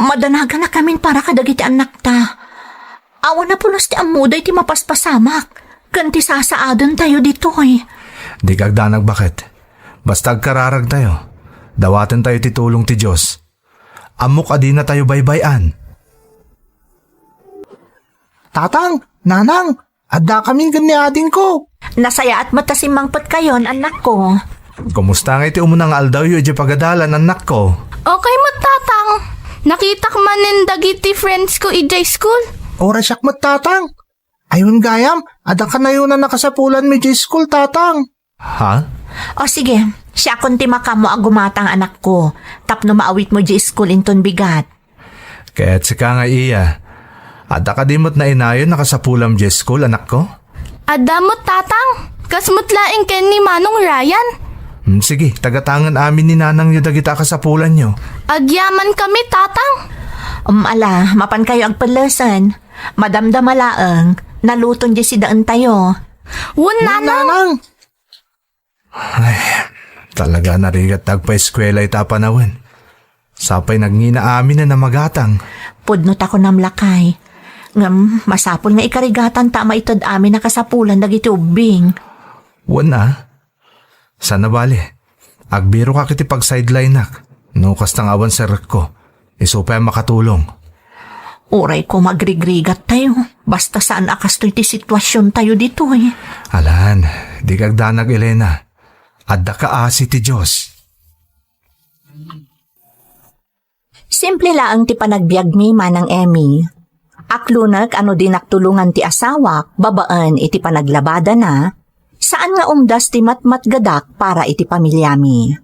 Madanagannakamin para kadagiti annakta. Awan a pulos ti ammoda iti mapaspasamak ken ti sasaadentayo ditoy. Dika agdanag, baket. Basta agkararagtayo, dawatentayo ti tulong ti Dios. Ammok a dinatayo baybay-an. Tatang, Nanang, addakamin ken ni adingko. Nasayaat met ta simmangpetkayon, annakko. Kumusta ngay ti umuna nga aldawyo idiay pagadalan, annakko? Okay met, Tatang. Nakitak manen dagiti friends ko idiay school. Uray siak met, Tatang. Ay, wen gayam, adda kanayon a nakasapulanmi idiay school, Tatang. Ha? O sige, siakon ti makaammo a gumatang, anakko, tapno maawitmo idiay school inton bigat. Ket sika nga iya, adda kadi met nainayon a kasapulam idiay school, anakko? Adda met, Tatang. Kas met laeng ken ni Manong Ryan. Hmm, sige, tagatangen amin ni nanangyo dagita a kasapulanyo. Agyamankami, Tatang. Um, ala, mapankayo agpellesen. Madamdama laeng, naluton diay sidaentayo. Wen, Nanang. Ay, talaga narigat ta agpaeskuela ita a panawen. Sapay nagngina amin a magatang. Pudno ta kunam, lakay. Ngem masapul nga ikarigatanta a maited amin a kasapulan dagiti ubbing. Wen a. Saan a bale, agbirok iti pag-sideline-ak. No kasta nga awan serrekko, isu pay a makatulong. Uray koma agrigrigattayo, basta saan a kastoy ti situasiontayo ditoy. Alan, dika agdanag, Elena. Adda kaasi ti Dios. Simple laeng ti panagbiagmi, Manang Emmy. Aklonek a no dinak tulongan ti asawak babaen iti panaglabadana, saan nga umdas ti matmatgedak para iti pamiliami.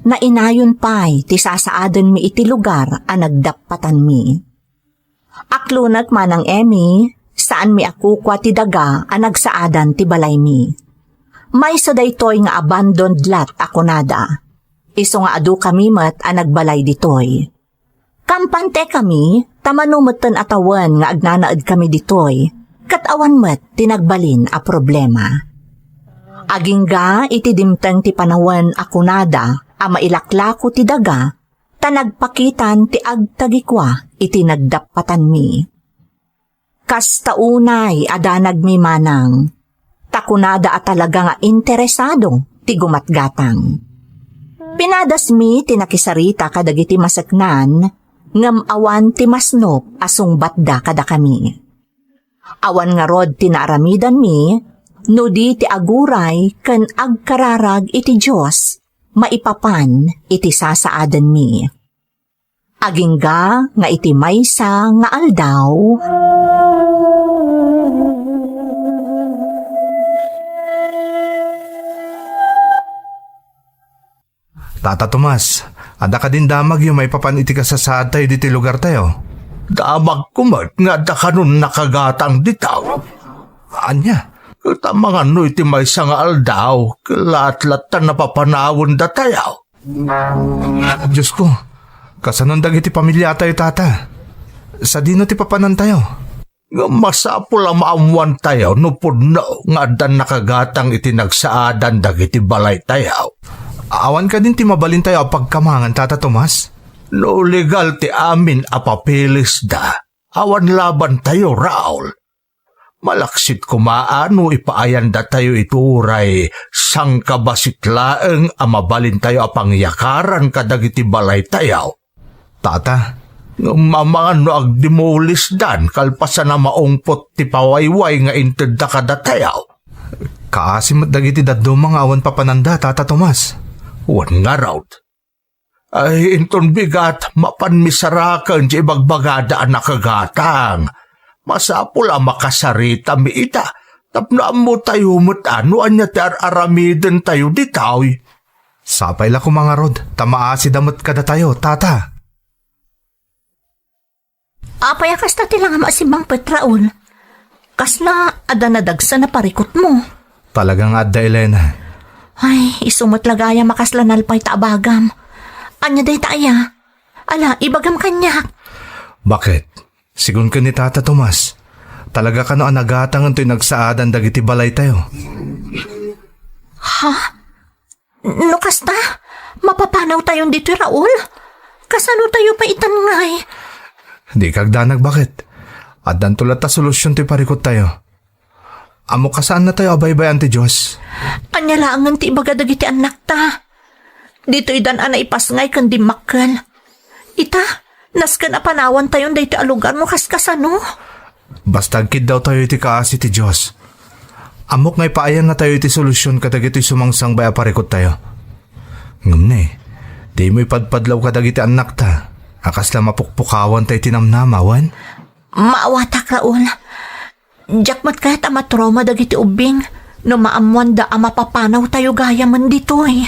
Nainayon pay ti sasaadenmi iti lugar a nagdappatanmi. Aklonek, Manang Emmy, saanmi a kukua ti daga a nagsaadan ti balaymi. Maysa daytoy nga abandoned lot a kunada. Isu nga adu kami met a nagbalay ditoy. Kampante kami, ta mano metten a tawen nga agnanaed kami ditoy, ket awan met ti nagbalin a problema. Agingga iti dimteng ti panawen a kunada a mailaklako ti daga, ta nagpakitan ti agtagikua iti nagdappatanmi. Kasta unay a danagmi, Manang, ta kunada a talaga nga interesado ti gumatgatang. Pinadasmi ti nakisarita kadagiti maseknan, ngem awan ti masnop a sungbatda kadakami. Awan ngarud ti naaramidanmi no di ti aguray ken agkararag iti Dios maipapan iti sasaadenmi. Agingga nga iti maysa nga aldaw, Tata Tomas, adda kadin damagyo maipapan iti kasasaadtayo ditoy lugartayo? Damagko met nga adda kanon nakagatang ditoy. Ania? Ket amangan no iti maysa nga aldaw, ket laat-latta napapanawen datayo. Diosko, kasanon dagiti pamiliatayo, Tata? Sadino ti papanantayo? Ngem masapul a maammoantayo no pudno nga addan nakagatang iti nagsaadan dagiti balaytayo. Awan kadin ti mabalintayo a pagkamangan, Tata Tomas? No legal ti amin a papeles da, awan labantayo, Raul. Malaksid koma a no ipaayandatayo iti uray sangkabassit laeng a mabalintayo a pangyakaran kadagiti balaytayo. Tata, ngem amangan no agdemolisdan kalpasan a maungpot ti pawayway nga intedda kadatayo. Kaasi met dagiti dadduma nga awan papananda, Tata Tomas. Wen ngarud. Ay, inton bigat, mapan misaraken ti ibagbagada a nakagatang. Masapul a makasaritami ita, tapno ammotayo met a no ania ti ar-aramidentayo ditoy. Sapay la koma ngarud, ta maasida met kadatayo, Tata. Apay a kasta ti langam a simmangpet, Raul? Kasla adda nadagsen a parikutmo? Talaga nga adda, Elena. Ay, isu met la gayam a kasla nalpay ta abagam. Ania dayta aya? Ala, ibagam kaniak. Baket, sigun ken ni Tata Tomas, talaga kano a nagatangen toy nagsaadan dagiti balaytayo. Ha? No kasta, mapapanawtayon ditoy, Raul? Kasano tayo pay itan ngay? Dika agdanag, Baket. Addanto latta solusion toy parikuttayo. Ammok a saannatayo a baybay-an ti Dios. Ania laengen ti ibaga dagiti annakta? Ditoydan a naipasngay ken dimmakkel. Ita, nasken a panawantayon daytoy a lugar no kaskasano. Basta agkiddawtayo iti kaasi ti Dios. Ammok nga ipaayannatayo iti solusion kadagitoy sumangsangbay a parikuttayo. Ngem ne, dimo ipadpadlaw kadagiti annakta a kasla mapukpukawanta iti namnama, wen? Maawatak, Raul. Diak met kayat a matrauma dagiti ubbing no maammoanda a mapapanawtayo gayamen ditoy.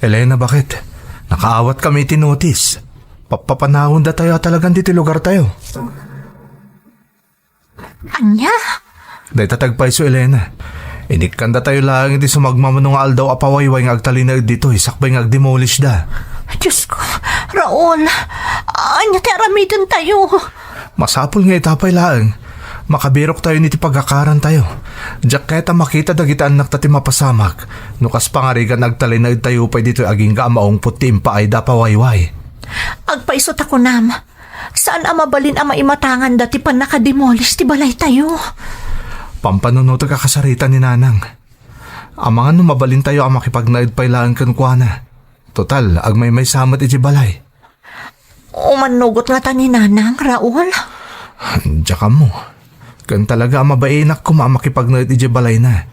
Elena, Baket, nakaawatkami iti notis. Pappapanawendatayo a talagan ditoy lugartayo. Ania? Dayta ti agpayso, Elena. Inikkandatayo laeng iti sumagmamano nga aldaw a pawayway nga agtalinaed ditoy sakbay nga agdemolishda. Diosko, Raul, ania ti aramidentayo? Masapul nga ita pay laeng, makabiroktayon iti pagakarantayo. Diak kayat a makita dagiti annakta ti mapasamak no kas pangarigan agtalinaedtayo pay ditoy agingga a maungpot ti impaayda a pawayway. Agpayso ta kunam, saan a mabalin a maimatanganda ti pannakademolish ti balaytayo. Pampanunotek a kasarita ni Nanang. Amangan no mabalintayo a makipagnaed pay laeng kenkuana. Total, agmaymaysa met iti balay. Umannugot ngata ni Nanang, Raul? Diak ammo. Ken talaga a mabainak koma a makipagnaed iti balayna.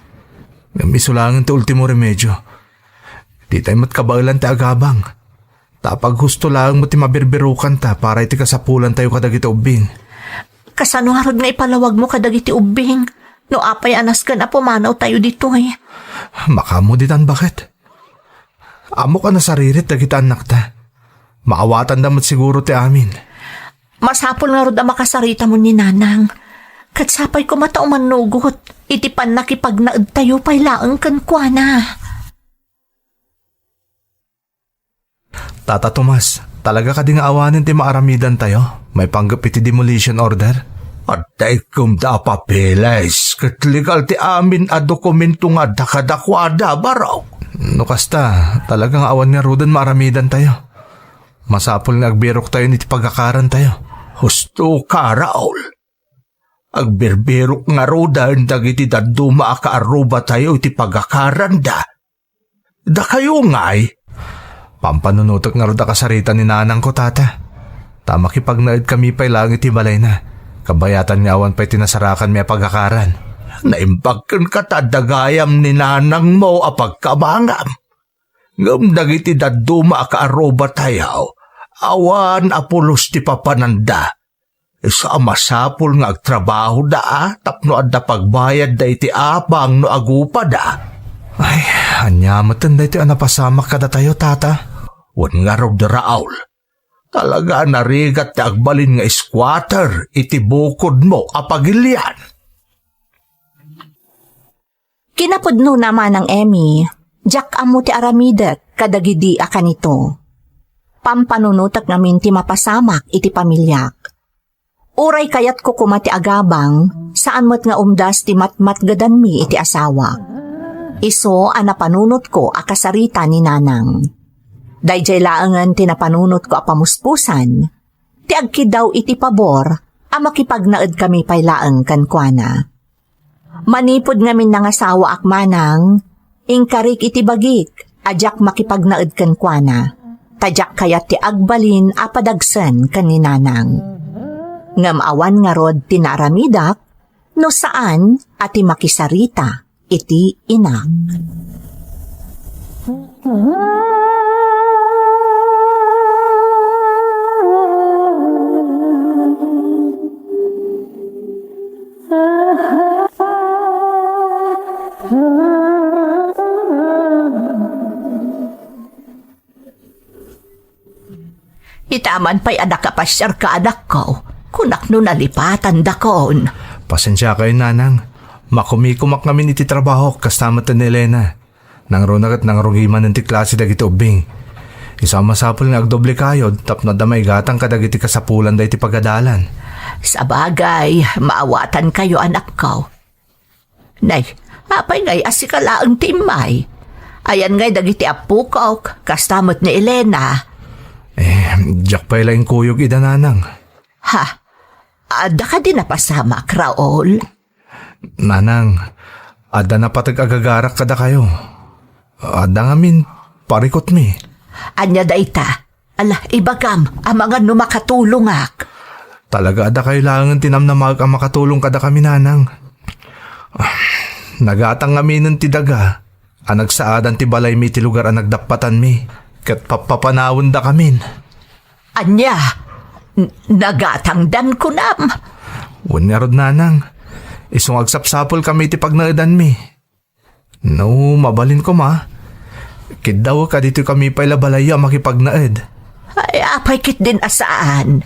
Ngem isu laengen ti ultimo remedio. Ditay met kabaelan ti agabang. Ta paghusto laeng met ti mabirbirokanta para iti kasapulantayo kadagiti ubbing. Kasano ngarud nga ipalawagmo kadagiti ubbing no apay a nasken a pumanawtayo ditoy? Makaammo ditan, Baket. Ammok a nasaririt dagiti annakta. Maawatanda met siguro ti amin. Masapul ngarud a makasaritam ni Nanang. Ket sapay koma ta umannugot iti pannakipagnaedtayo pay laeng kenkuana. Tata Tomas, talaga kadi nga awanen ti maaramidantayo maipanggep iti demolition order? Adda ikkumda a papeles ket legal ti amin a dokumento nga adda kadakuada, barok. No kasta, talaga nga awan ngaruden maaramidantayo. Masapul nga agbiroktayon iti pagakarantayo. Husto ka, Raul. Agbirbirok ngaruden dagiti dadduma a kaarrubatayo iti pagakaranda. Dakayo ngay? Pampanunotek ngarud a kasarita ni nanangko, tata. Ta makipagnaedkami pay laeng iti balayna, kabayatan nga awan pay ti nasarakanmi a pagakaran. Naimbag kenka ta adda gayam ni nanangmo a pagkamangam. Ngem dagiti dadduma a kaarrubatayo, awan a pulos ti papananda. Isu a masapul nga agtrabahoda a tapno adda pagbayadda iti apang no agupada. Ay, ania meten daytoy a napasamak kadatayo, tata? Wen ngarud, Raul, talaga a narigat ti agbalin nga squatter iti bukodmo a pagilian. Kinapudnona, Manang Emmy, diak ammo ti aramidek kadagidi a kanito. Pampanunotek ngamin ti mapasamak iti pamiliak. Uray kayatko koma ti agabang, saan met nga umdas ti matmatgedanmi iti asawak. Isu a napanunotko a kasarita ni nanang. Daydiay laengen ti napanunotko a pamuspusan, ti agkiddaw iti pabor a makipagnaedkami pay laeng kenkuana. Manipud ngamin nangasawaak manang, inkarik iti bagik a diak makipagnaed kenkuana, ta diak kayat ti agbalin a padagsen ken ni nanang. Ngem awan ngarud ti naaramidak no saan a ti makisarita iti inak. Ita man pay a nakapasiarka, anakko, kunak no nalipatandakon. Pasensiakayo, nanang. Makumikumak ngamin iti trabahok, kasta met ni Elena. Nangruna ket nangrugi manen ti klase dagiti ubbing. Isu a masapul nga agdoble kayo tapno adda maigatang kadagiti kasapulanda iti pagadalan. Sabagay, maawatankayo, anakko. Nay, apay ngay a sika laeng ti immay? Ayan ngay dagiti appokok, kasta met ni Elena. Eh, diak pay la inkuyog ida, nanang. Ha? Adda kadi napasamak, Raul? Nanang, adda napateg a gagarak kadakayo. Adda ngamin parikutmi. Ania dayta? Ala, ibagam, amangan no makatulongak. Talaga, adda kayo laengen ti namnamaek a makatulong kadakami, nanang. Nagatang ngaminen ti daga a nagsaadan ti balaymi iti lugar a nagdappatanmi, ket pappapanawendakamin. Ania? N-, nagatangdan kunam? Wen ngarud, nanang, isu nga agsapsapulkami iti pagnaedanmi. No mabalin koma, kiddawek a ditoykami pay la balayyo a makipagnaed. Ay, apay ketdin a saan?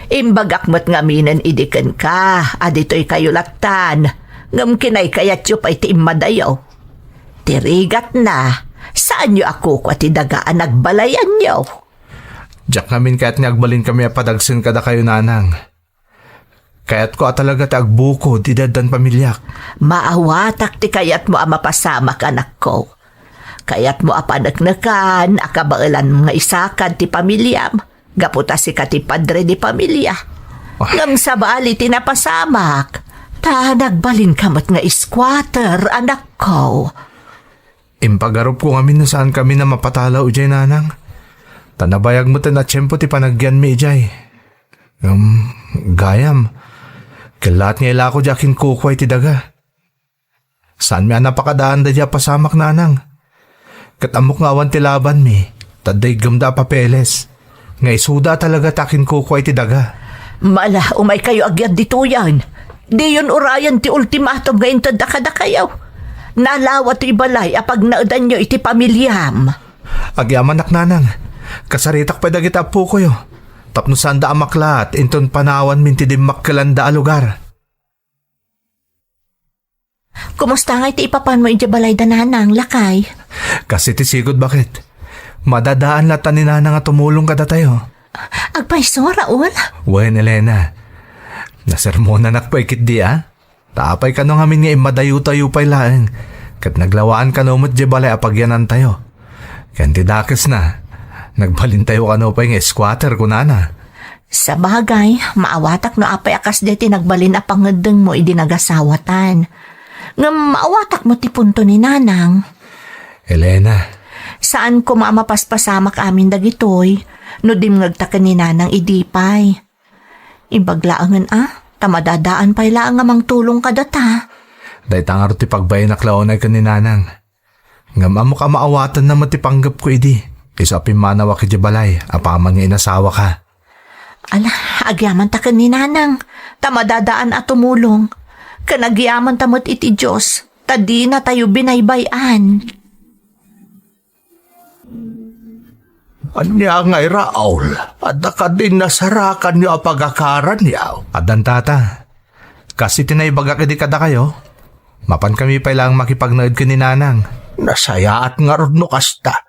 Imbagak met ngaminen idi kenka a ditoykayo lattan, ngem kinaykayatyo pay ti immadayo. Ti rigatna, saanyo a kukua ti daga a nagbalayanyo. Diak ngamin kayat nga agbalinkami a padagsen kadakayo, nanang. Kayatko a talaga ti agbukod iti addan pamiliak. Maawatak ti kayatmo a mapasamak, anakko. Kayatmo a paneknekan a kabaelan nga isakad ti pamiliam, gapu ta sika ti padre di pamilia. Ah. Ngem sabali ti napasamak, ta nagbalinka met nga squatter, anakko. Impagarupko ngamin no saankami a mapatalaw idiay, nanang. Ta nabayag met a tiempo ti panagyanmi idiay. Ngem, gayam, kellaat nga ilako diay akinkukua iti daga. Saanmi a napakadaan daydiay a pasamak, nanang. Ket ammok nga awan ti labanmi, ta adda iggemda a papeles. Nga isuda a talaga ti akinkukua iti daga. Mala, umaykayo agyadditoyen. Diyon urayen ti ultimatum nga intedda kadakayo. Nalawa ti balay a pagnaedanyo iti pamiliam. Agyamanak, nanang. Kasaritak pay dagiti appokoyo. Tapno saanda a maklaat inton panawanmin ti dimmakkelanda a lugar. Kumusta ngay ti ipapanmo idiay balayda, nanang, lakay? Kas iti sigud, baket. Madadaan latta ni nanang a tumulong kadatayo. Agpayso, Raul? Wen, Elena. Nasermonanak pay ketdi, a? Ta apay kano ngamin nga immadayotayo pay laeng, ket naglawaan kano met diay balay a pagyanantayo. Ken ti dakesna, nagbalintayo kano pay nga squatter, kunana. Sabagay, maawatak no apay a kasdiay ti nagbalin a pangeddengmo idi nagasawatan. Ngem maawatak met ti punto ni Nanang. Elena. Saan koma a mapaspasamak amin dagitoy no dimngegta ken ni Nanang idi pay. Imbag laengen a, ta madadaan pay laeng a mangtulong kadata. Dayta ngarud ti pagbaenak la unay ken ni Nanang. Ngem ammok a maawatanna met ti panggepko idi, isu a pimmanawak idiay balay apaman nga inasawaka. Ala, agyamanta ken ni Nanang, ta madadaan a tumulong. Ken agyamanta met iti Dios, ta dinatayo binaybay-an. Ania ngay, Raul? Adda kadi nasarakanyo a pagakaranyo? Addan, Tata. Kas iti naibagak idi kadakayo, mapankami pay laeng makipagnaed ken ni Nanang. Nasayaat ngarud no kasta.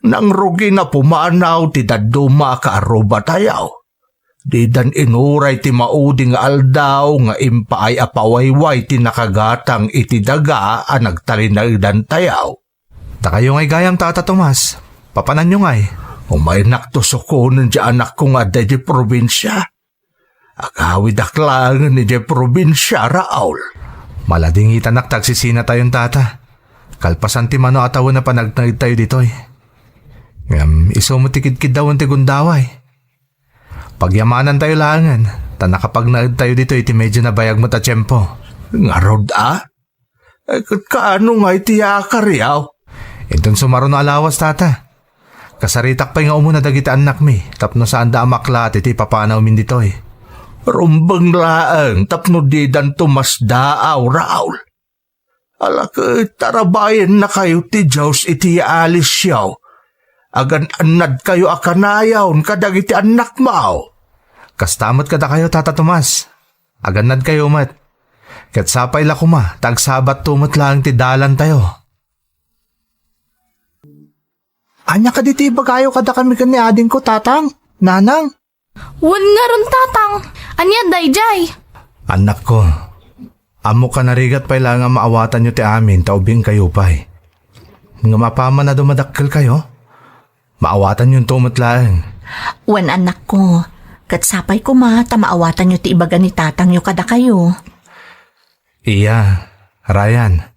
Nangrugi a pumanaw ti dadduma a kaarrubatayo. Didan inuray ti maudi nga aldaw nga impaay a pawayway ti nakagatang iti daga a nagtalinaedantayo. Dakayo ngay gayam, Tata Tomas, Papananyo ngay? Umaynakto sukonen ti anakko nga adda idiay probinsia. Agawidak laengen idiay probinsia, Raul. Maladingitanak ta agsisinatayon, Tata. Kalpasan ti mano a tawen a panagnaedtayo ditoy. Ngem isu met ti kidkiddawen ti gundaway. Pagyamanantayo laengen, ta nakapagnaedtayo ditoy iti medyo nabayag met a tiempo. Ngarud a? Ay, ket kaano ngay ti yakaryaw? Inton sumaruno a lawas, Tata. Kasaritak pay nga umuna dagiti annakmi tapno saanda a maklaat iti ipapanawmin ditoy. Rumbeng laeng tapno didanto masdaaw, Raul. Ala ket tarabayennakayo ti Dios iti yaalisyo. Agan-annadkayo a kanayon kadagiti annakmo. Kasta met kadakayo, Tata Tomas. Agannadkayo met. Ket sapay la koma ta agsabatto met laeng ti dalantayo. Ania kadi ti ibagayo kadakami ken ni adingko, Tatang? Nanang? Wen ngarud, Tatang. Ania daydiay? Annakko, ammok a narigat pay laeng a maawatanyo ti amin ta ubingkayo pay. Ngem apaman a dumadakkelkayo, maawatanyonto met laeng. Wen, annakko, ket sapay koma ta maawatanyo ti ibaga ni tatangyo kadakayo. Iya, Ryan,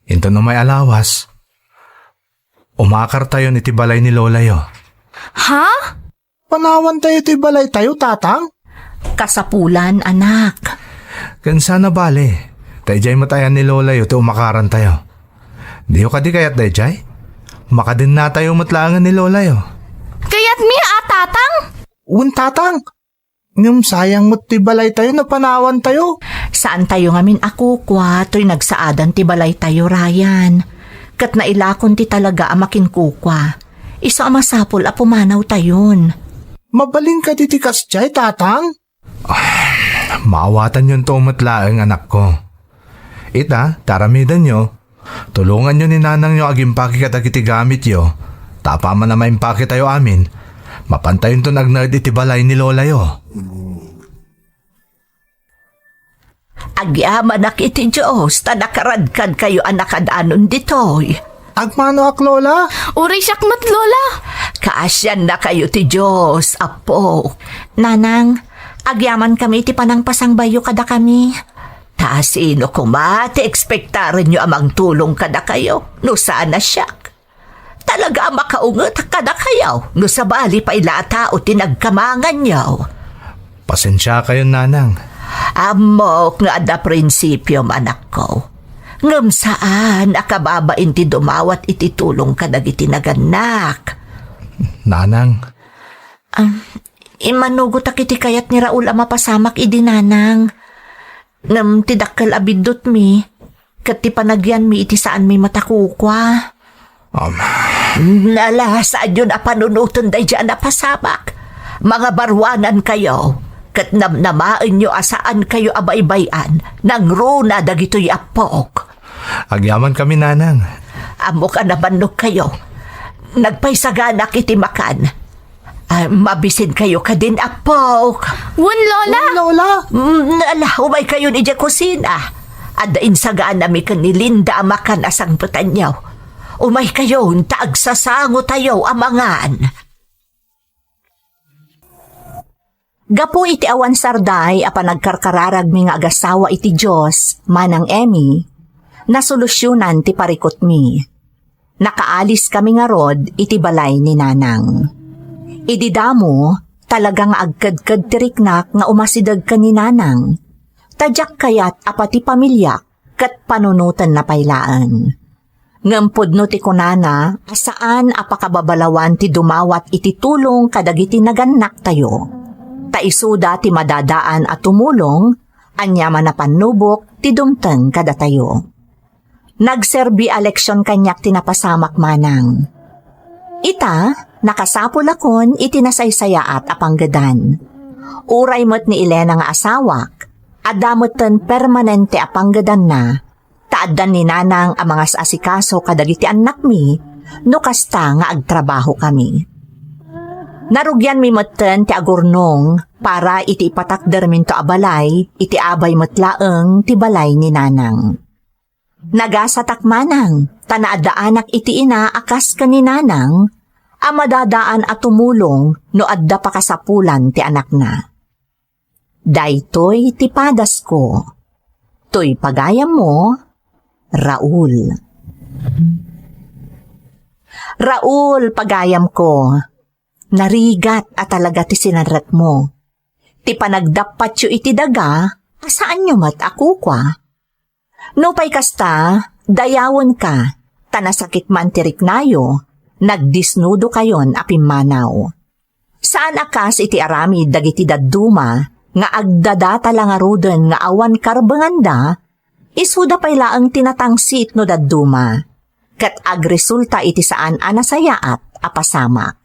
inton umay a lawas, umakartayon iti balay ni lolayo. Ha? Panawantayo ti balaytayo, Tatang? Kasapulan, anak. Ken saan a bale, ta idiay met ayan ni lolayo ti umakarantayo. Diyo kadi kayat daydiay? Makadennatayo met laengen ni lolayo. Kayatmi a, Tatang? Wen, Tatang. Ngem sayang met ti balaytayo no panawantayo. Saantayo ngamin a kukua toy nagsaadan ti balaytayo, Ryan. Ket nailakon ti talaga a makinkukua. Isu a masapul a pumanawtayon. Mabalin kadi ti kasdiay, Tatang? Maawatanyonto met laeng, anakko. Ita, ta aramidenyo, tulonganyo ni nanangyo agimpake kadagiti gamityo, ta apaman a maimpaketayo amin, mapantayonton agnaed iti balay ni lolayo. Agyamanak iti Dios ta nakaradkadkayo a nakadanon ditoy. Agmanoak, Lola. Uray siak met, Lola. Kaasiannakayo ti Dios, Apo. Nanang, agyamankami iti panangpasangbayyo kadakami. Ta sino koma ti ekspektarenyo a mangtulong kadakayo no saan a siak? Talaga a makaunget kadakayo no sabali pay la a tao ti nagkamanganyo. Pasensiakayon, Nanang. Ammok nga adda prinsipiom, anakko. Ngem saan a kababain ti dumawat iti tulong kadagiti nagannak. Nanang. Ah, immanugotak iti kayat ni Raul a mapasamak idi, Nanang. Ngem ti dakkel a biddutmi, ket ti panagyanmi iti saanmi met a kukua. Um. Nala, saanyon a panunoten daydi a napasamak. Mangabaruanankayo, ket namnamaenyo a saankayo a baybay-an nangruna dagitoy appok. Agyamankami, Nanang. Ammok a nabannogkayo. Nagpaisaganak iti makan. Ah, mabisinkayo kadin, Apok? Wen, Lola. Wen, Lola. Mm, ala, umaykayon idiay kusina. Adda insaganami ken ni Linda a makan a sangpetanyo. Umaykayon ta agsasangotayo a mangan. Gapu iti awan sarday a panagkarkararagmi nga agasawa iti Dios, Manang Emmy, nasolusionan ti parikutmi. Nakaaliskami ngarud iti balay ni Nanang. Idi damo, talaga nga agkedked ti riknak nga umasideg ken ni Nanang. Ta diak kayat a pati pamiliak ket panunotenna pay laeng. Ngem pudno ti kunana a saan a pakababalawan ti dumawat iti tulong kadagiti nagannaktayo. Ta isuda ti madadaan a tumulong, aniaman a pannubok ti dumteng kadatayo. Nagserbi a leksion kaniak ti napasamak, Manang. Ita, nakasapulakon iti nasaysayaat a panggedan. Uray met ni Elena nga asawak, adda metten permanente a panggedanna, ta addan ni Nanang a mangas-asikaso kadagiti annakmi no kasta nga agtrabahokami. Narugianmi metten ti agurnong para iti ipatakderminto a balay iti abay met laeng ti balay ni Nanang. Nagasatak, Manang, ta naaddaanak iti ina a kas ken ni Nanang, a madadaan a tumulong no adda pakasapulan ti anakna. Daytoy ti padasko. Toy pagayammo, Raul. Raul, pagayamko, narigat a talaga ti sinarrekmo. Ti panagdappatyo iti daga, a saanyo met a kukua. Nupay kasta, dayawenka, ta nasakit man ti riknayo, nagdisnudokayon a pimmanaw. Saan a kas iti aramid dagiti dadduma nga agdadata la ngaruden nga awan karbenganda, isuda pay laeng ti natangsit no dadduma, ket agresulta iti saan a nasayaat a pasamak.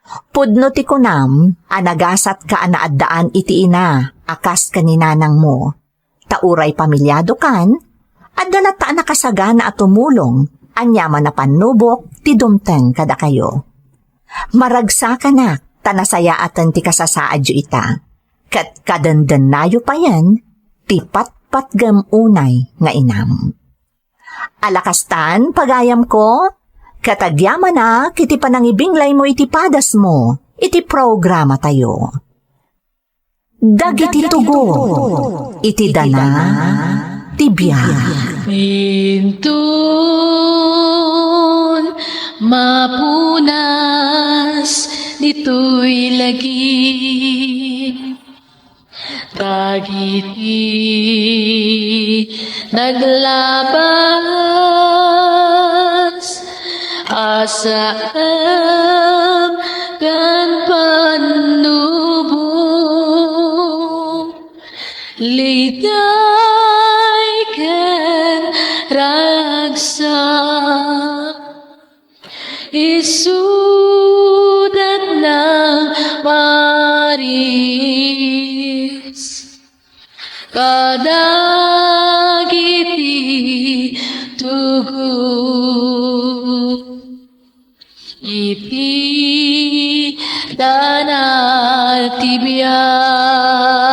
Pudno ti kunam a nagasatka a naaddaan iti ina a kas ken ni nanangmo. Ta uray pamiliadokan, adda latta a nakasagana a tumulong, aniaman a pannubok ti dumteng kadakayo. Maragsakanak ta nasayaaten ti kasasaadyo ita, ket kadendennayo payen ti patpatgem unay nga inam. Ala kastan, pagayamko, ket agyamanak iti panangibinglaymo iti padasmo iti programatayo. Dagiti tugot iti dana ti biag. Inton mapunas ditoy lagip, dagiti naglabas, asaem ken pannubok, liday ken ragsak. Isudat nang maris kadagiti tugot iti dana ti biag.